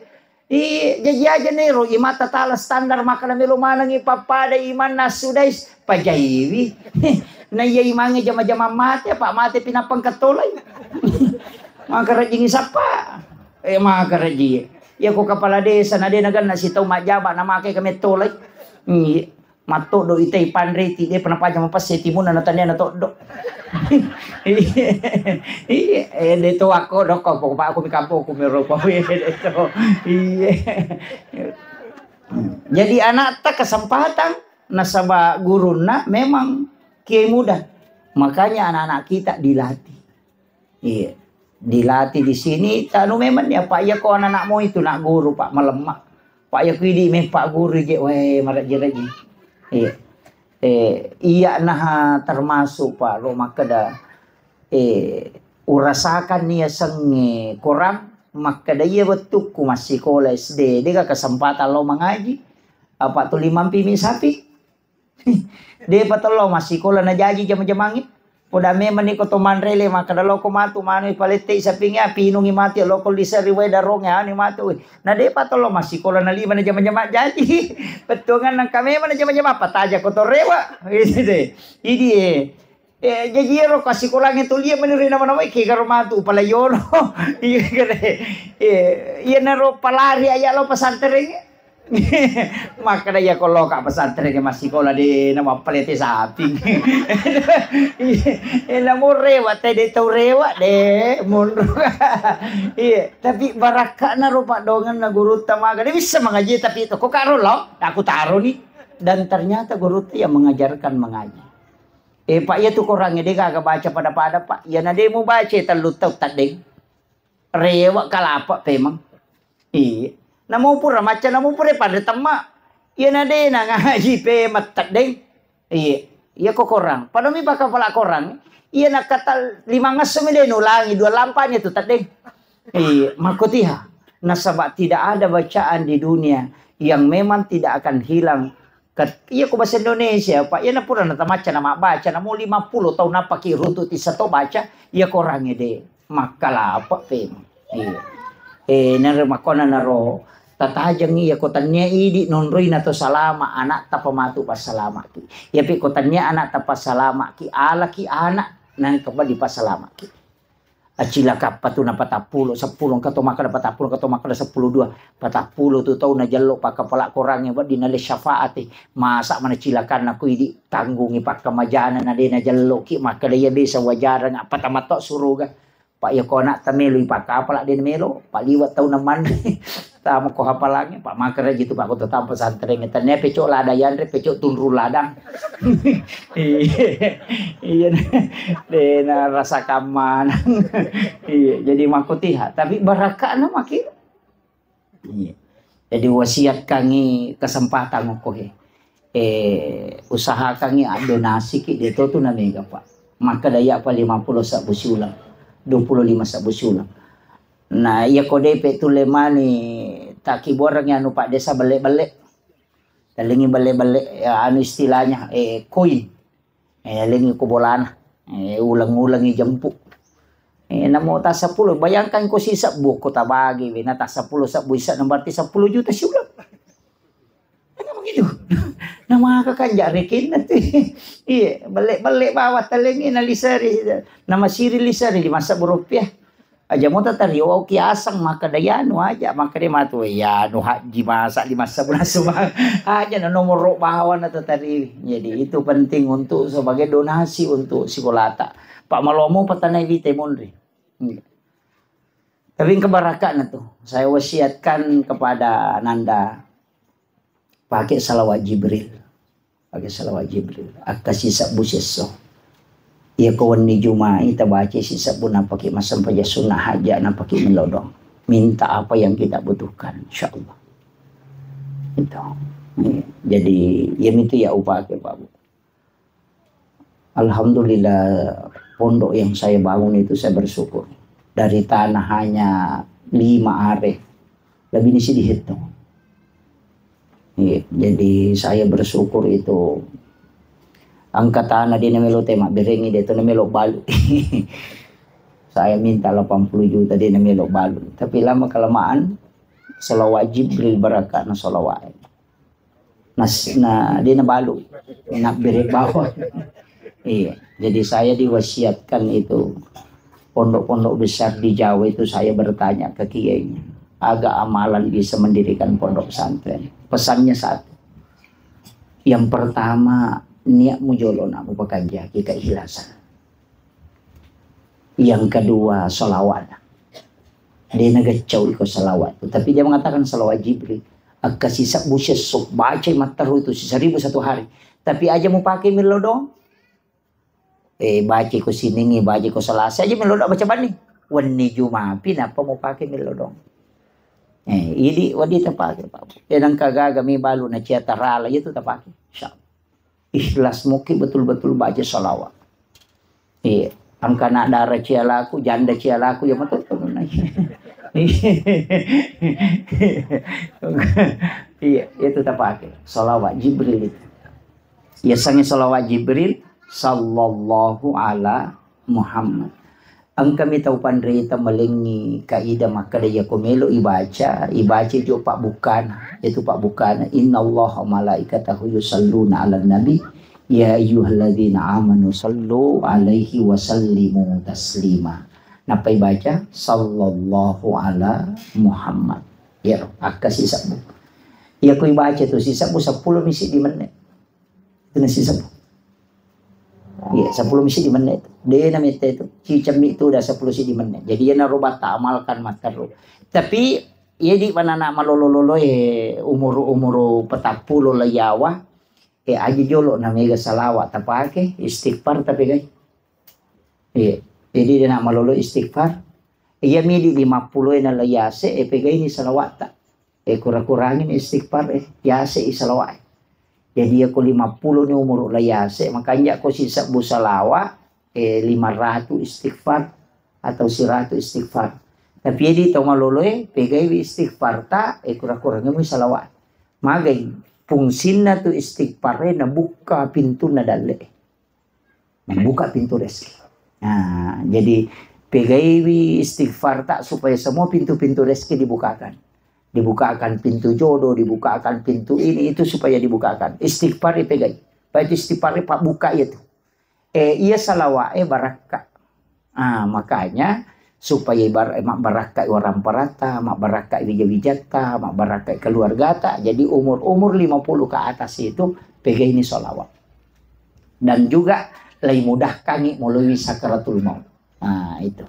I, jaji aja nero, imata tala standar makana melo manengi pappada imanna sudais, pajaiwi. Na iya imange jama-jama mate, pak mate pinapang ketolai. Maka rajingi sappa. Eh, maka raji. Iya ko kepala desa, na de naganna sitau majaba, na make kemettolai. Iya. Mattoddo itai panreti, de pernah paja mapesse timunna na tania na toddo. Iya, iya, eh, de to akko dokko, pokok aku mi kampung, aku mi ropo, iya, de to. Iya. Jadi anakta kesempatan nasaba gurunna memang kiai muda. Makanya anak-anak kita dilatih. Iya. Dilatih di sini, tanu memang ya, Pak, iya ko anak-anakmu itu nak guru, Pak, melemah. Pak, iya ku idi memang Pak guru je, weh, maraji-raji. Iya. Eh, iya nah termasuk, Pak, lo makkeda, eh, urasakan nia sengnge korang, makkeda iya wettukku massikola S D, dega kesempatan lo mangaji, apa tu limampi mi sapi. Depa tello massikola najaji jama-jamangnge. Poda memang niko to manrele makkeda loko matu manu ipalette sapingnge api inungi mati loko liseri wae darongnge ani matu. Na depa tello massikola na lima na jama-jama jaji. Bettuangan nangka memang na jama-jama pataja ko to rewa. Gitu deh. Idi eh. Eh, jaji ero ko assikolangnge to lia meni ri nama-nama kegaro matu pala yolo. Iya kere. Eh, iya naro palari aya lo pesantrengnge. Makkeda iya ko loka pesantren ke massikola de na mappalete saping. Iya, na mo rewa te de tau rewa de monro. Iya, tapi barakkana ro paddongenna gurutta maga de bisa mangaji tapi to ko karo lo aku taro ni. Dan ternyata gurutta yang mengajarkan mengaji. Eh, Pak, iya tu korangnge de gaga baca pada-pada, Pak. Iya na de mu baca tellu tau taddeng. Rewa kalapa pemang. Iya. Namo pura macca, namo pura panre temma. Iya na de na ngaji pemang taddeng. Iya. Iya ko korang. Padami baka pala korang. Iya na kata lima ngesso mi de nulangi dua lampa ni tu taddeng. Iya, makkotiha. Nasaba tidak ada bacaan di dunia yang memang tidak akan hilang. Kat-, iya ko bahasa Indonesia, Pak, iya na pura na tamacca na mabbaca, namo lima puluh taung nappa ki runtu tissa to baca, iya korangnge de. Makkalapa pemang. Iya. Eh, naro makkona naro tatajeng iya ko tania idi nonroi na to salama anak tapa matu passalamaki. Iya pi ko tania anak tapa salamaki, alaki anak nang kembali passalamaki. Acilaka patuna patappulo, seppulo engka to makkeda patappulo, engka to makkeda seppulo dua. Patappulo tu tau najello pakkapala korangnge wedding nale syafaati. Masa mana cilakanna ku idi tanggungi pakkamajana na de najello ki makkeda iya bisa wajareng apa tamatto suruga. Pak iya ko anak tamelo ipakkapala de melo, Pak liwa tau na manre. Tama ko hafalangnge, Pak, makaraji tu, Pak, ko tetang pesantren. Tania pecok lada yanre, pecok tunru ladang. Iya. Iya. De na rasa keamanan. Iya, jadi makkotiha, tapi barakana maki. Iya. Jadi wasiatkangi kesempatan ko he. Eh, usahakangi addonasiki de to tu na mega, Pak. Makkeda iya pa lima puluh sabbu siulang, dua puluh lima sabbu siulang. Nah, iya ko depe tulle mani takibuarengngi anu Pak Desa belle-belle. Talengi belle-belle, ya, anu istilahnya, eh, koin. Eh, lengi ko bolana. Eh, uleng-ulengi jempu. Eh, namo tas sepuluh, bayangkan ko sisebbu ko tabagi, we, na tas sepuluh sebbu isa, na berarti sepuluh juta siulang. Kan begitu. Nama kan jarekin nanti. Iya, belle-belle bawah talengi na liseri. Nama siri liseri lima sebbu rupiah. Aja mo tatario wau kiaseng, makkeda iyanu aja, makkeda matu iyanu haji masa lima sebbu nasuma. Aja na nomoro bawang na tatariwi. Jadi itu penting untuk sebagai donasi untuk sikolata. Pak malomo patanai wite monri. Tapi engka barakatna tu. Saya wasiatkan kepada Ananda, pakai salawat Jibril. Pakai salawat Jibril. Akka sisebbu siesso. Iya ko wenni Juma'i tabaca sisebbu, napaki massempajang sunnah hajat, napaki melodong. Minta apa yang kita butuhkan, insyaallah. Itu. Iya. Jadi, ya itu ya upake, Pak Bu. Alhamdulillah, pondok yang saya bangun itu saya bersyukur. Dari tanah hanya lima are, lebih ini sih dihitung. Iya, jadi saya bersyukur itu. Angka tanah dia namelo tema berengi, dia itu namelo balu. Saya minta delapan puluh juta, dia namelo balu. Tapi lama kelamaan, salawat Jibril, barakatna salawat. Nas-, na, dia nabalu. Nabbere bawang. Iya. Jadi saya diwasiatkan itu, pondok-pondok besar di Jawa itu saya bertanya ke kiainya, "Aga amalan bisa mendirikan pondok pesantren?" Pesannya satu. Yang pertama, niatmu jolo nak mupakanjaki keikhlasan. Yang kedua, salawat. Dia nagacau iko salawat tu. Tapi dia mengatakan salawat Jibril. Akka sisebbu siesso, baca matteru itu siseribu satu hari. Tapi aja mau pakai melodong. Eh, baca ko siningi, baca ko selasa aja melodong baca bani. Wenni Jumapi napa mau pakai melodong. Eh, ini wadi tapake, Pak Bu. Eh, nangka gaga mi balu na cia tarala, itu tapake. Insyaallah. Ikhlas muki betul-betul baca salawat. Iya. Angka anak dara cia laku, janda cia laku, ya betul. Iya, itu tapake. Salawat Jibril itu. Ya sangi salawat Jibril, sallallahu ala Muhammad. Engkami tau panrita malengngi kaidah makkeda, iyako melo ibaca, ibaca jo pabbukkana. Itu pabbukkana, "Innallaha wa malaikatahu yusalluna 'alan nabi, ya ayyuhalladzina amanu sallu 'alaihi wa sallimu taslima." Nappa ibaca, "Sallallahu ala Muhammad." Ya, akka sisebbu. Iyako ibaca tu sisebbu, seppulo misi di menit. Itu na sisebbu. Iya, seppulo misi di menit. De na mette itu. Cicemmi tu udah seppulo si di menit. Jadi, iya na roba ta amalkan matteru. Tapi, iya di mana nak malolo-lolo, eh, umur-umur petappulo la yawa, eh, aja jolo na mega salawat tapake, istighfar tapi, guys. Iya. Jadi, dia nak malolo istighfar. Iya mi di lima puluh na la yase, eh, pegai ni salawat ta. Eh, kura-kurangi ni istighfar, eh, yase i salawat. Jadi, iya ko lima puluh ni umur la yase, makanya ko sisebbu salawat, eh, lima ratus istighfar atau seratus istighfar. Tapi iya di tau malolo, eh, pegai wi istighfar ta, eh, kura-kurangi mi salawat. Magai fungsinna tu istighfar, eh, nabuka pintunna dalle. Membuka pintu rezeki. Nah, jadi pegaiwi istighfar tak supaya semua pintu-pintu rezeki dibukakan. Dibukakan pintu jodoh, dibukakan pintu ini, itu supaya dibukakan. Istighfar dipegai. Baik istighfar pabbuka itu. Eh, iya salawat, eh, barakka. Ah, makanya supaya ibar-, eh, mabbarakka waramparata, mabbarakka wija-wijata, mabbarakka keluargata. Jadi umur-umur lima puluh ke atas itu pegai ini salawat. Dan juga lai mudahkangi mulai sakaratul maut. Nah, itu.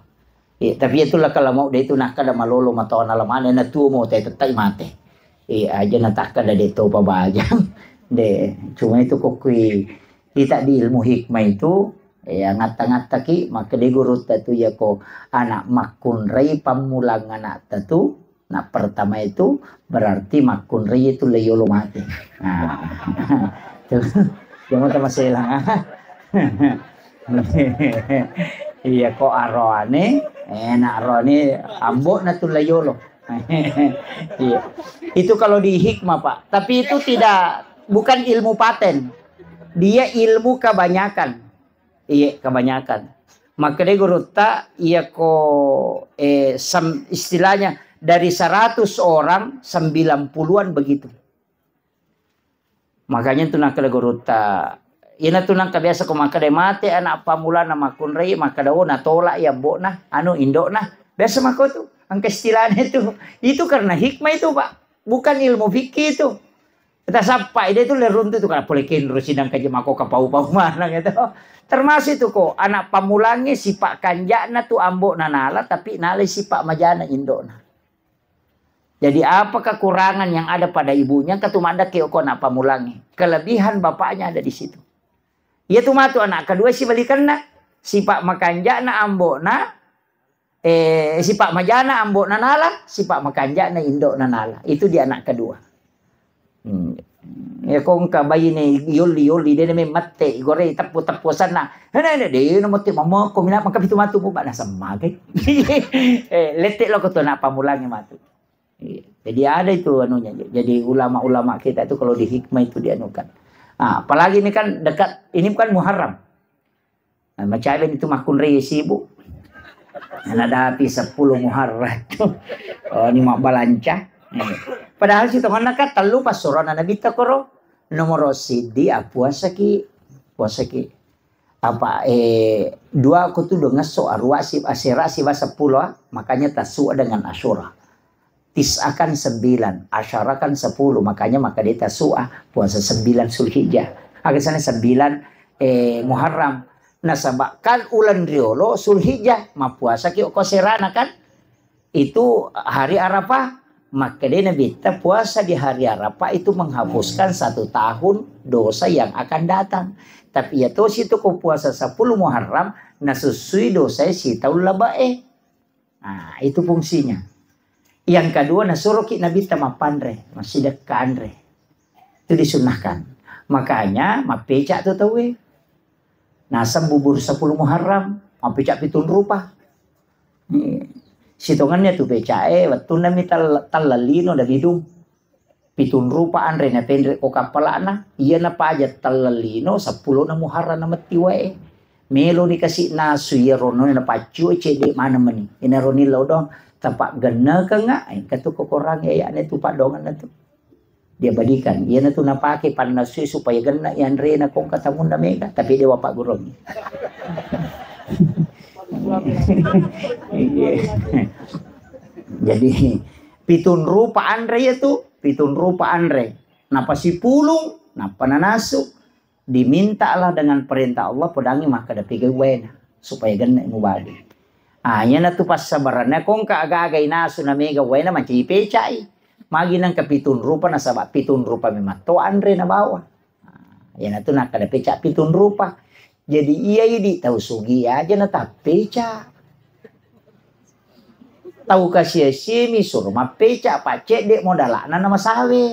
Eh, tapi itulah kalau mau dia itu nak kada malolo matawana lamane na tuo mau teh tetap mate. Eh, aja na tak kada de topa bajang. De, cuma itu kokui kita di ilmu hikmah itu, ya ngatta-ngatta ki, maka di guru tu ya ko anak makkunrai pammulang anak tu, Nah, pertama itu berarti makkunrai itu le yolo mate. Nah, itu. Jangan sama selang. Iya, ko aroane, enak aroane, ambok na tu le yolo. Iya. Itu kalau di hikmah, Pak. Tapi itu tidak, bukan ilmu paten. Dia ilmu kebanyakan. Iya, kebanyakan. Makanya gurutta, iya ko, eh, sem-, istilahnya dari seratus orang, sembilan puluhan begitu. Makanya tu nakkeda gurutta, iyana tu nangka biasa ko makkeda mate anak pammulana makkunrai, makkeda, "Oh, natolak iya ambo'na, anu, indo'na." Biasa mako tu, engka istilahnya itu. Itu karena hikmah itu, Pak. Bukan ilmu fikih itu. Kita sapa ide tu leruntu tu, kalau boleh kenro sidang kaji mako kapau-pau mana gitu. Termasuk itu ko, anak pamulangi sifat kanjakna tu ambo nanala, tapi nalai sifat majana indokna. Jadi apa kekurangan yang ada pada ibunya, ketumanda ke ko anak pamulangi. Kelebihan bapaknya ada di situ. Iya tu matu anak kedua sibalikanna, sifat makanjakna ambo'na, eh, sifat majana ambo'na nala, sifat makanjakna indo'na nala. Itu di anak kedua. Hmm. Ya kongka baine yolli-yolli dena memmette, gorei teppu-teppu sanna. Hene, hene, de, no mette mamako mina maka pitu matu bu, bana semmagai. Eh, lette lo ko tu anak pamulangi matu. Iya. Jadi ada itu anunya. Jadi ulama-ulama kita itu kalau di hikmah itu dianukan. Nah, apalagi ini kan dekat, ini bukan Muharram. Nah, macam itu makkunrai sibuk. Anak dapi sepuluh Muharram itu. Oh, ini mak balanca. Iya. Padahal si teman kan telu pas surana Nabi takoro. Nomor sidi, ah, puasaki. Puasaki. Apa, eh, dua aku tu dua ngesso, arua si, asera si ba sepuluh, ah. Makanya tasu dengan Asyura. Tis'ah kan sembilan, Asyara kan sepuluh, makanya maka dia Tasu'a, puasa sembilan Zulhijjah. Aga sana sembilan, eh, Muharram. Nasaba kan ulan riolo Zulhijjah, mappuasa ki okko serana kan? Itu hari Arafah. Maka dia Nabi ta puasa di hari Arafah itu menghapuskan satu tahun dosa yang akan datang. Tapi ya tosi tu ko puasa sepuluh Muharram, nasusui dosa si tahun labae. Nah, itu fungsinya. Yang kedua, nasuroki Nabitta mappanre, massidekka anre. Itu disunnahkan. Makanya, mappeca tu tauwe. Naseng bubur sepuluh Muharram, mappeca pitung rupa. Sitongannya tu pecae, wettunna mi tal-, tallallino da bidung. Pitung rupa anre napenre ko kappala'na, iyana paja telleng lino, seppulo na Muharram na metti wae. Melo ni kasi nasu iya rono na paccu cedde maneng meni. Ina roni lo dong, tapa gennekenga, engka tu kokorang ya ne tu padongan tu. Dia badikan, iyana tu napake pannasu supaya genna yanre na kongka tamunna mega, tapi dewa pak gurung. Iya. Jadi, pitung rupa anre iya tu, pitung rupa anre. Napa sipulung, napa nanasu, dimintalah dengan perintah Allah, podangi makkeda pigau waena, supaya genne mubali. Ah, iyana tu passabaranna, kongka aga-aga inasu na mega waena, mancaji pecai. Magi nangka pitung rupa, nasaba pitung rupa memang to anre nabawa. Nah, iyana tu nakkeda peca pitung rupa. Jadi iya idi tau sugi aja na tappeca. Tau kasia-sia mi suro mappeca, apa cedde modalana na masawe.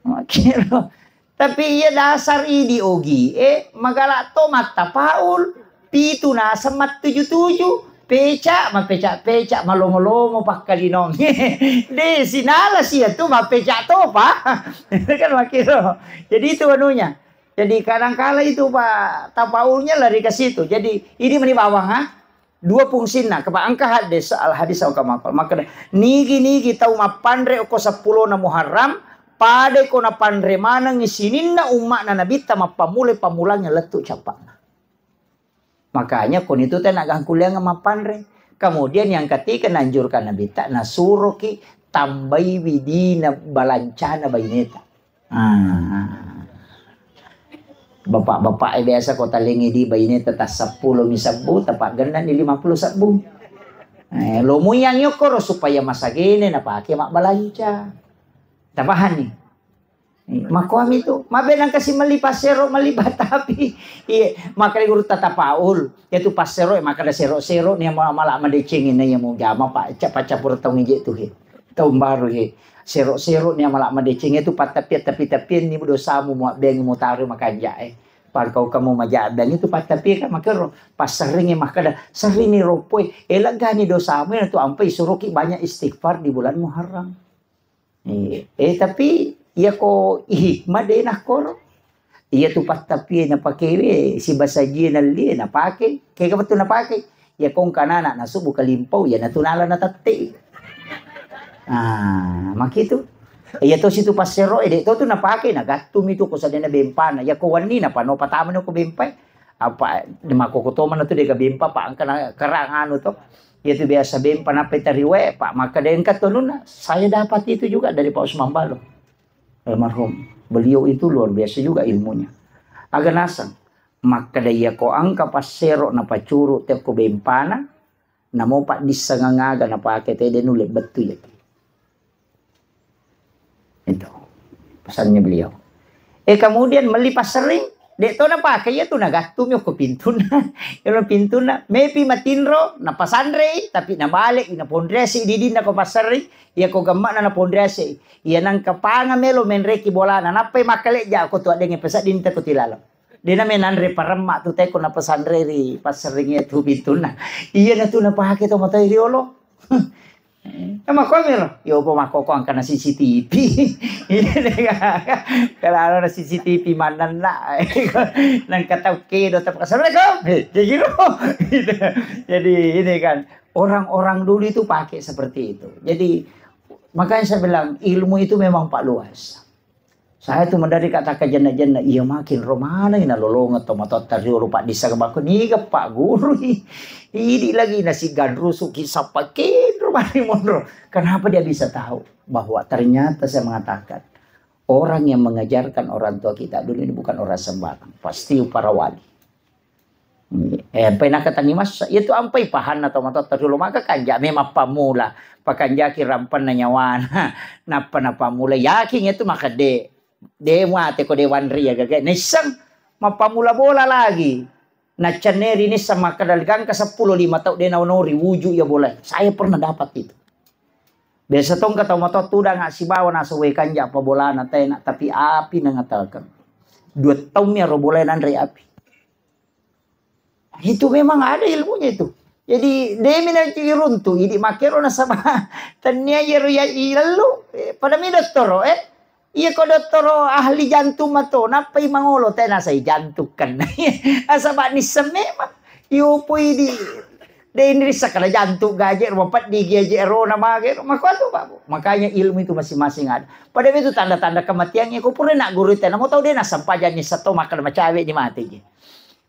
Makero. Tapi iya dasar idi ogi e, magala to mattapaul, pitu naseng mattuju-tuju, peca, mapeca-peca, malomo-lomo pakkalinong. De sinala sia tu mapeca topa. Kan makero. Jadi itu anunya. Jadi kadangkala itu, Pak, tapaulnya lari ke situ. Jadi ini meni bawang, ha? Dua fungsinna, kapa engka hadis, al hadis au kama qala. Maka nigi-nigi tau mappanre okko seppulo na Muharram, pada ko napanre maneng sininna umma'na Nabitta mappamula-pamulangi lettu cappa'na. Makanya konitu tena gangkuliang mappanre. Kemudian yang ketiga, nanjurkan Nabitta, nasuroki tambai widina balancana baineta. Ah. Bapak-bapak e biasa ko talengi di baine tata seppulo mi sebbu, tapa genna ni lima puluh sebbu. Eh, lo muyang yokkoro supaya masagene napake mabbalanca. Tapahani? Eh, makoami tu, mabe nang kasi melli passero, melli batapi. Iya, makanya guru tata paul. Ya tu passero, eh, makada sero-sero ni mala madeceng ini ya mau jama pak, capa capur tau ngije tu he. Tahun baru he. Sero-sero ni mala madeceng itu pattapian, tapi-tapian ni dosamu muabbengi mutaro makanja e. Pangkau kamu maja abbengi itu pattapian kan makero. Pas seringi makkada, seringi ropoi, eh, legani dosamu ya tu ampai suruki banyak istighfar di bulan Muharram. Eh, eh, tapi iya ko hikmah de nakkoro. Iya tu pattapian napakewe, sibasajie nallie napake. Kega betul napake? Iya kong kanana nasubbu kalimpau, iya natu nala natette. Ah, makitu. Iya to situ passero, eh, de to tu napake, nagattumi tu ko sadena bempana. Iya ko wanni napano patamani ko bempai. Apa, makkokko to mana tu dega bempa, Pak, engka na kerang anu to. Iya tu biasa bempa nappa tariwe, Pak, maka dengka tonuna. Saya dapat itu juga dari Pak Usman Balo almarhum. Beliau itu luar biasa juga ilmunya. Aga naseng, makkeda iya ko engka passero napacuru tekko bempana, namo paddissengeng aga napake tede nulle bettu iya. Itu pesannya beliau. Eh, kemudian melli passerring, dek to napake iya tu nagattu mi ko pintuna. Ilo pintuna, mepi matinro, napasanrei, tapi nabale, naponresi didinna ko passerring, iya ko gemmakna naponresi. Iya nangka panga melo menreki bolana, nappai makkalejja ko tu addenge pesedding teko tilalo. Dena menanre paremma tu teko napasanre ri passerring iya tu pintuna. Iya na tu napake to matai riolo. Kan makkuamiro, yo po makkoko engkana C C T V. Kalau ada C C T V manenna, nangka tau kedo tapi assalamualaikum. Eh, kayak gitu. Gitu. Jadi ini kan orang-orang dulu itu pakai seperti itu. Jadi makanya saya bilang ilmu itu memang pak luas. Saya tu maderri kata ka jenna-jenna, iya makin romana ina lolonga to matotta riolo pak dissa ke bako niga pak guru. Idi lagi nasi ganrusu ki sappa kenro mani monro. Kenapa dia bisa tahu bahwa ternyata saya mengatakan orang yang mengajarkan orang tua kita dulu ini bukan orang sembarang, pasti para wali. Eh, ampai nakatangi massa, iya tu ampai pahanna to matotta riolo maka kanja memang pammula, pakanjaki rampenna nyawana, nappa napammula yakin iya tu maka de, de muate ko de wanria gaga, nisseng mappammula bola lagi, naccenneri nisseng makkeda gangka seppulo lima tau de naonori wuju iya bola, saya pernah dapat itu. Biasa tongka tau matoa tudang sibawa naseng we kanja apa bolana tena, tapi api nangatakeng. Dua taung mi aro bola nanre api. Itu memang ada ilmunya itu. Jadi demi na runtu idi makero nasaba tennia yero ya ilallu, eh, pada mi dottoro, eh. Iya ko dottoro ahli jantung mato, nappai mangolo tena sai jantung kan. Nasaba nisseng memang. Iyo poi di de inrissa kala jantung gaje ro peddi gi aje ro na mage ro. Makanya ilmu itu masing-masing ada. Pada itu tanda-tanda kematiannya ko pura nak guru tena mau tahu de nasempajang nisseng to makkeda macawe di mate je.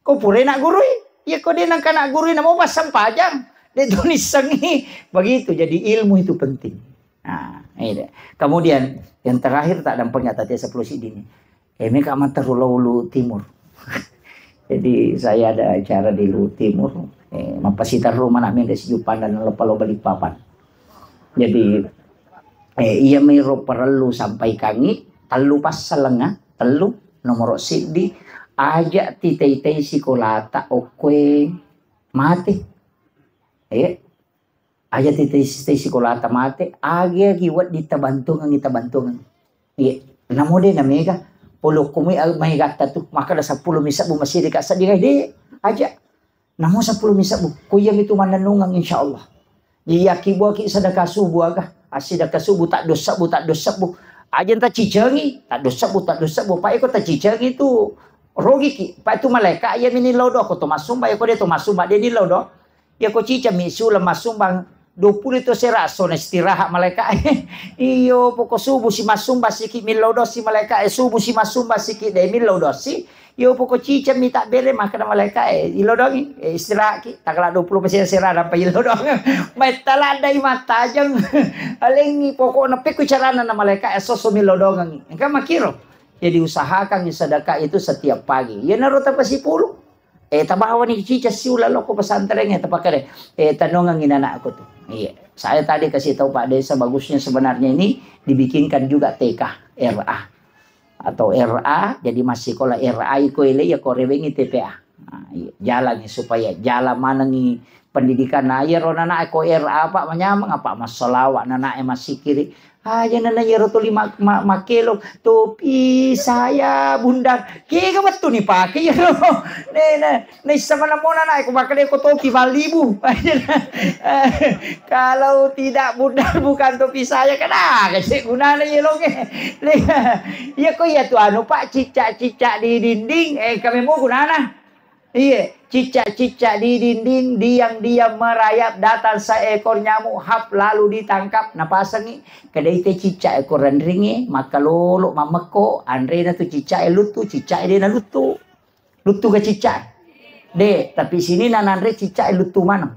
Ko pura nak gurui, iya ko de nangka nak gurui namo passempajang. De tu nissengi. Begitu, jadi ilmu itu penting. Nah, ini deh. Kemudian yang terakhir tak dampengnya tadi sepuluh sidini. Eh, meka matteru lo Luwu Timur. Jadi saya ada acara di Luwu Timur. Eh, mappasiterru mana mende sijupan dan lepa lo Balikpapan. Jadi eh, iya mero parellu sampaikangi tellu passalenga, tellu nomoro siddi, aja titei-tei sikolata okkoe mate. Eh, aja titei-tei sikolata mate, agi-agi wedding tabantungengi, tabantungengi. Iya, namo de na mega, polokko mai, mai gatta tu, maka da seppulo mi sebbu masih dekat sedih de, aja. Namo seppulo mi sebbu, ko iya mitu mannennungeng insyaallah. Iya ki buaki sedekah subuh aga, ah, sedekah subuh tak dos sebbu, tak dos sebbu. Aja enta cicengi, tak dos sebbu, tak dos sebbu. Pak iko tak cicengi tu rogiki. Pak itu malaikat iya mini lodo ko to masumba, iko de to masumba de ni lodo. Iya ko ciceng mi sula masumba dua puluh itu sera sona istirahat malaikat. Iyo poko subuh si masumba siki millau dosi malaikat, eh, subuh si masumba siki de millau dosi. Iyo poko ciceng mi tak bere makkeda malaikat, eh, ilodongi, eh, istirahat ki. Tanggal dua puluh persen sera dapat ilodong. Mai taladai mattajeng. Alengi pokokna pekku carana na malaikat, eh, soso milodongengi. Engka makiro. Jadi usahakan sedekah itu setiap pagi. Iya naro tapasipulu. Eh, tabawani cica siula lokko pesantren, eh, tapakere. Eh, tanongengi anakku tu. Iya. Saya tadi kasih tahu Pak Desa, bagusnya sebenarnya ini dibikinkan juga T K, R A. Atau R A, jadi masih sekolah R A iko ele ya ko rewengi T P A. Nah, iya. Jalannya supaya jalan manengi pendidikan. Nah, iya ro nana ko R A apa manyameng apa massalawa nana e massikiri. Aja nana iyaro tuli ma-, ma-, makkelong, "Topi saya, Bundar." Kega wettu ni pake iyaro. Ne, ne, ne, sama namona na, ko makkeda ko topi Falibu. Kalau tidak Bundar bukan topi saya, kan aga sih gunana iyelonge. Iya ko iya tu anu, Pak, cicak-cicak di dinding, eh, kami mau gunana. Iye, cicak-cicak di dinding, diam-diam merayap, datang seekor nyamuk, hap, lalu ditangkap, napasengi, kedai te cicak e ko renringi, makkalolo, mammekko, anrena tu cicak e luttu, cicak e dena luttu. Luttu ke cicak. De, tapi sini nananre cicak e luttu maneng.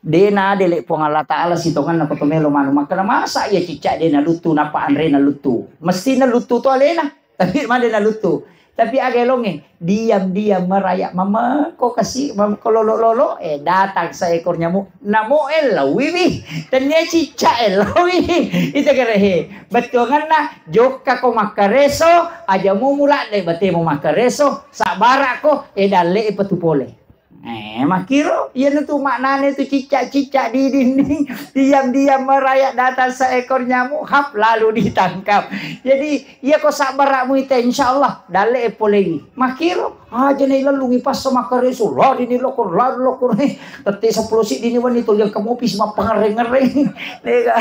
De na dele Puang Allah Ta'ala sitonganna ko to melo manu. Makkeda masa iya cicak de na luttu, napa anre na luttu. Mesti na luttu to alena. Tapi made na luttu. Tapi aga elongnge, diam-diam merayap, mameko kasi, mameko lolo-lolo, eh, datang seekor nyamuk. Namo ellaui wi, tennia cicak ellaui. Ita gerehe. Bettuanganna, jokka ko makkareso, aja mu muladde batemu makkareso, sabara ko, eh, dalle e petu pole. Eh, makkiro, iyana tu maknane tu cicak-cicak di dinding, diam-diam merayap datang seekor nyamuk, hap, lalu ditangkap. Jadi, iya ko sabara mu ita, insya Allah, dalle e polewi. Makkiro, aja na ilellungi passa makkareso, lari ni lokor, lari lokor, eh, tette seppulo siddi ni wenni to, yang kamu pis mappangereng-ngereng. Nega,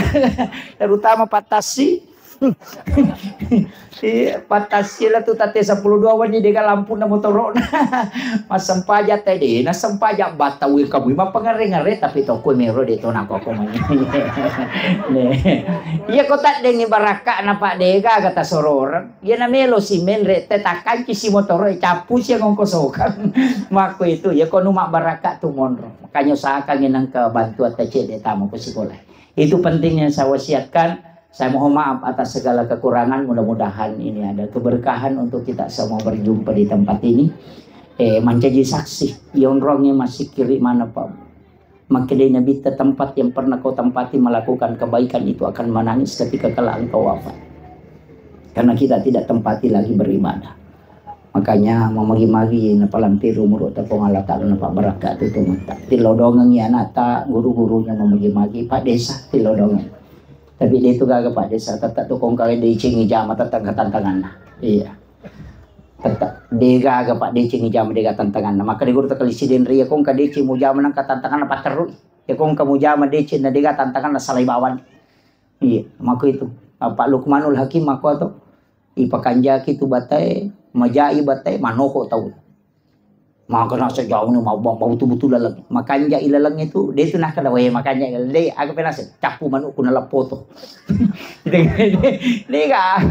terutama pattassi. Iya, pattassi la tu tette seppulo dua wenni dega lampuna motoro'na. Massempajang te de, nassempajang battau yang kamu mappangereng-ngereng, tapi toko mero de to nako ko mani. Ne. Iya ko taddengi barakka na Pak dega kata sororeng. Iya na melo si menre te takkanci si motoro e cappu si ngongko sokang. Makko itu ya ko nu mabbarakka tu monro. Makanya usahakan ngenang ke bantuan tecek de tamu ke sekolah. Itu penting yang saya wasiatkan. Saya mohon maaf atas segala kekurangan. Mudah-mudahan ini ada keberkahan untuk kita semua berjumpa di tempat ini. Eh, mancaji saksi. Yonronge masih kiri mana Pak? Makkedai Nabitta, tempat yang pernah kau tempati melakukan kebaikan itu akan menangis ketika kelak engkau wafat. Karena kita tidak tempati lagi beribadah. Makanya mamagi-magi napalampiru umuru ta Puang Allah Ta'ala, napabbarakka tu tu mata. Tilodongengi anakta, guru-gurunya mamagi-magi, Pak Desa, tilodongeng. Tapi dia itu gaga Pak Desa, tetap tu kongkare dicingi jama tetap ketantanganna. Iya. Tetap degaga Pak deceng jama dega tantanganna. Maka di guru tekelisi denri ya kong ka deceng mujama nang ka tantanganna paterru. Ya kong ka mujama deceng na dega tantanganna salai bawang. Iya, mako itu. Pak Lukmanul Hakim mako to. Ipakanjaki tu batae, majai batae, manoko tau. Maka nasa jauh ni mau bau tu betul laleng. Makanja ilaleng itu, dia tu nak kena wae makanja ilaleng. Deh, aku penasa capu manuk kuna lepoto. Dega,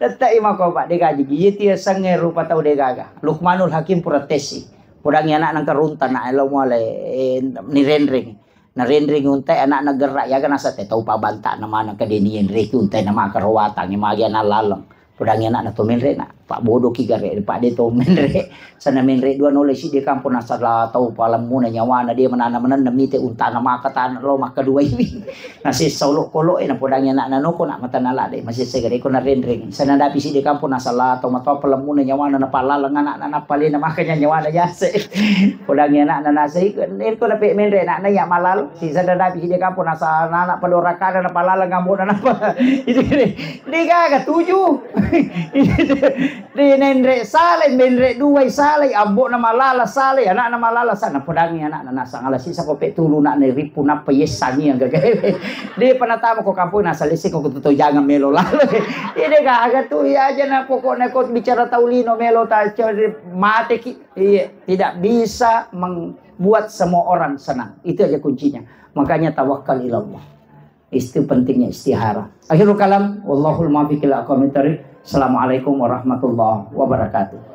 tetap imako Pak dega jadi. Iya tia sange rupa tau degaga. Lukmanul Hakim pura tesi. Podangi anak nang karunta nak elo muale, eh, ni renreng. Na renreng untai anak na gerak ya kan asa te tau pabanta na mana ke deni enreki untai na maka rawatang magi anak laleng. Podangi anak na to menre na. Pak bodoh ki gare, Pak de to menre. Sana menre dua nole si de kampung nasala tau palemmuna nyawana de menana menenna mite untana maka tanah lo maka dua iwi. Nasessa olokolo e, napodangi anakna noko nak mata nalade, masessa gare ko narenreng. Sanadapi sidde kampong nasala tau matoa palemmuna nyawana napalaleng anakna, napalena makanya nyawana jase. Podangi anakna nasai, ko nape menre anakna ya malal. Si sanadapi sidde kampong nasala anak padorakana napalaleng ambona napa. Degaga tuju. Ri nenre salai, menre duai salai, ambo'na malala salai, anakna malala sa, napodangi anakna nasang ala sisa ko pe tulu nak ne ripu nappa yessangi gaga. De panatama ko kampung nasa lese ko tuto jangan melo lalo. Ide gaga tu ya aja na pokoknya ko bicara tau lino melo ta cari mate ki. Iya, tidak bisa membuat semua orang senang. Itu aja kuncinya. Makanya tawakal ilallah. Itu pentingnya istihara. Akhirul kalam, wallahul muwaffiq ila aqwamit thariq. Assalamualaikum warahmatullahi wabarakatuh.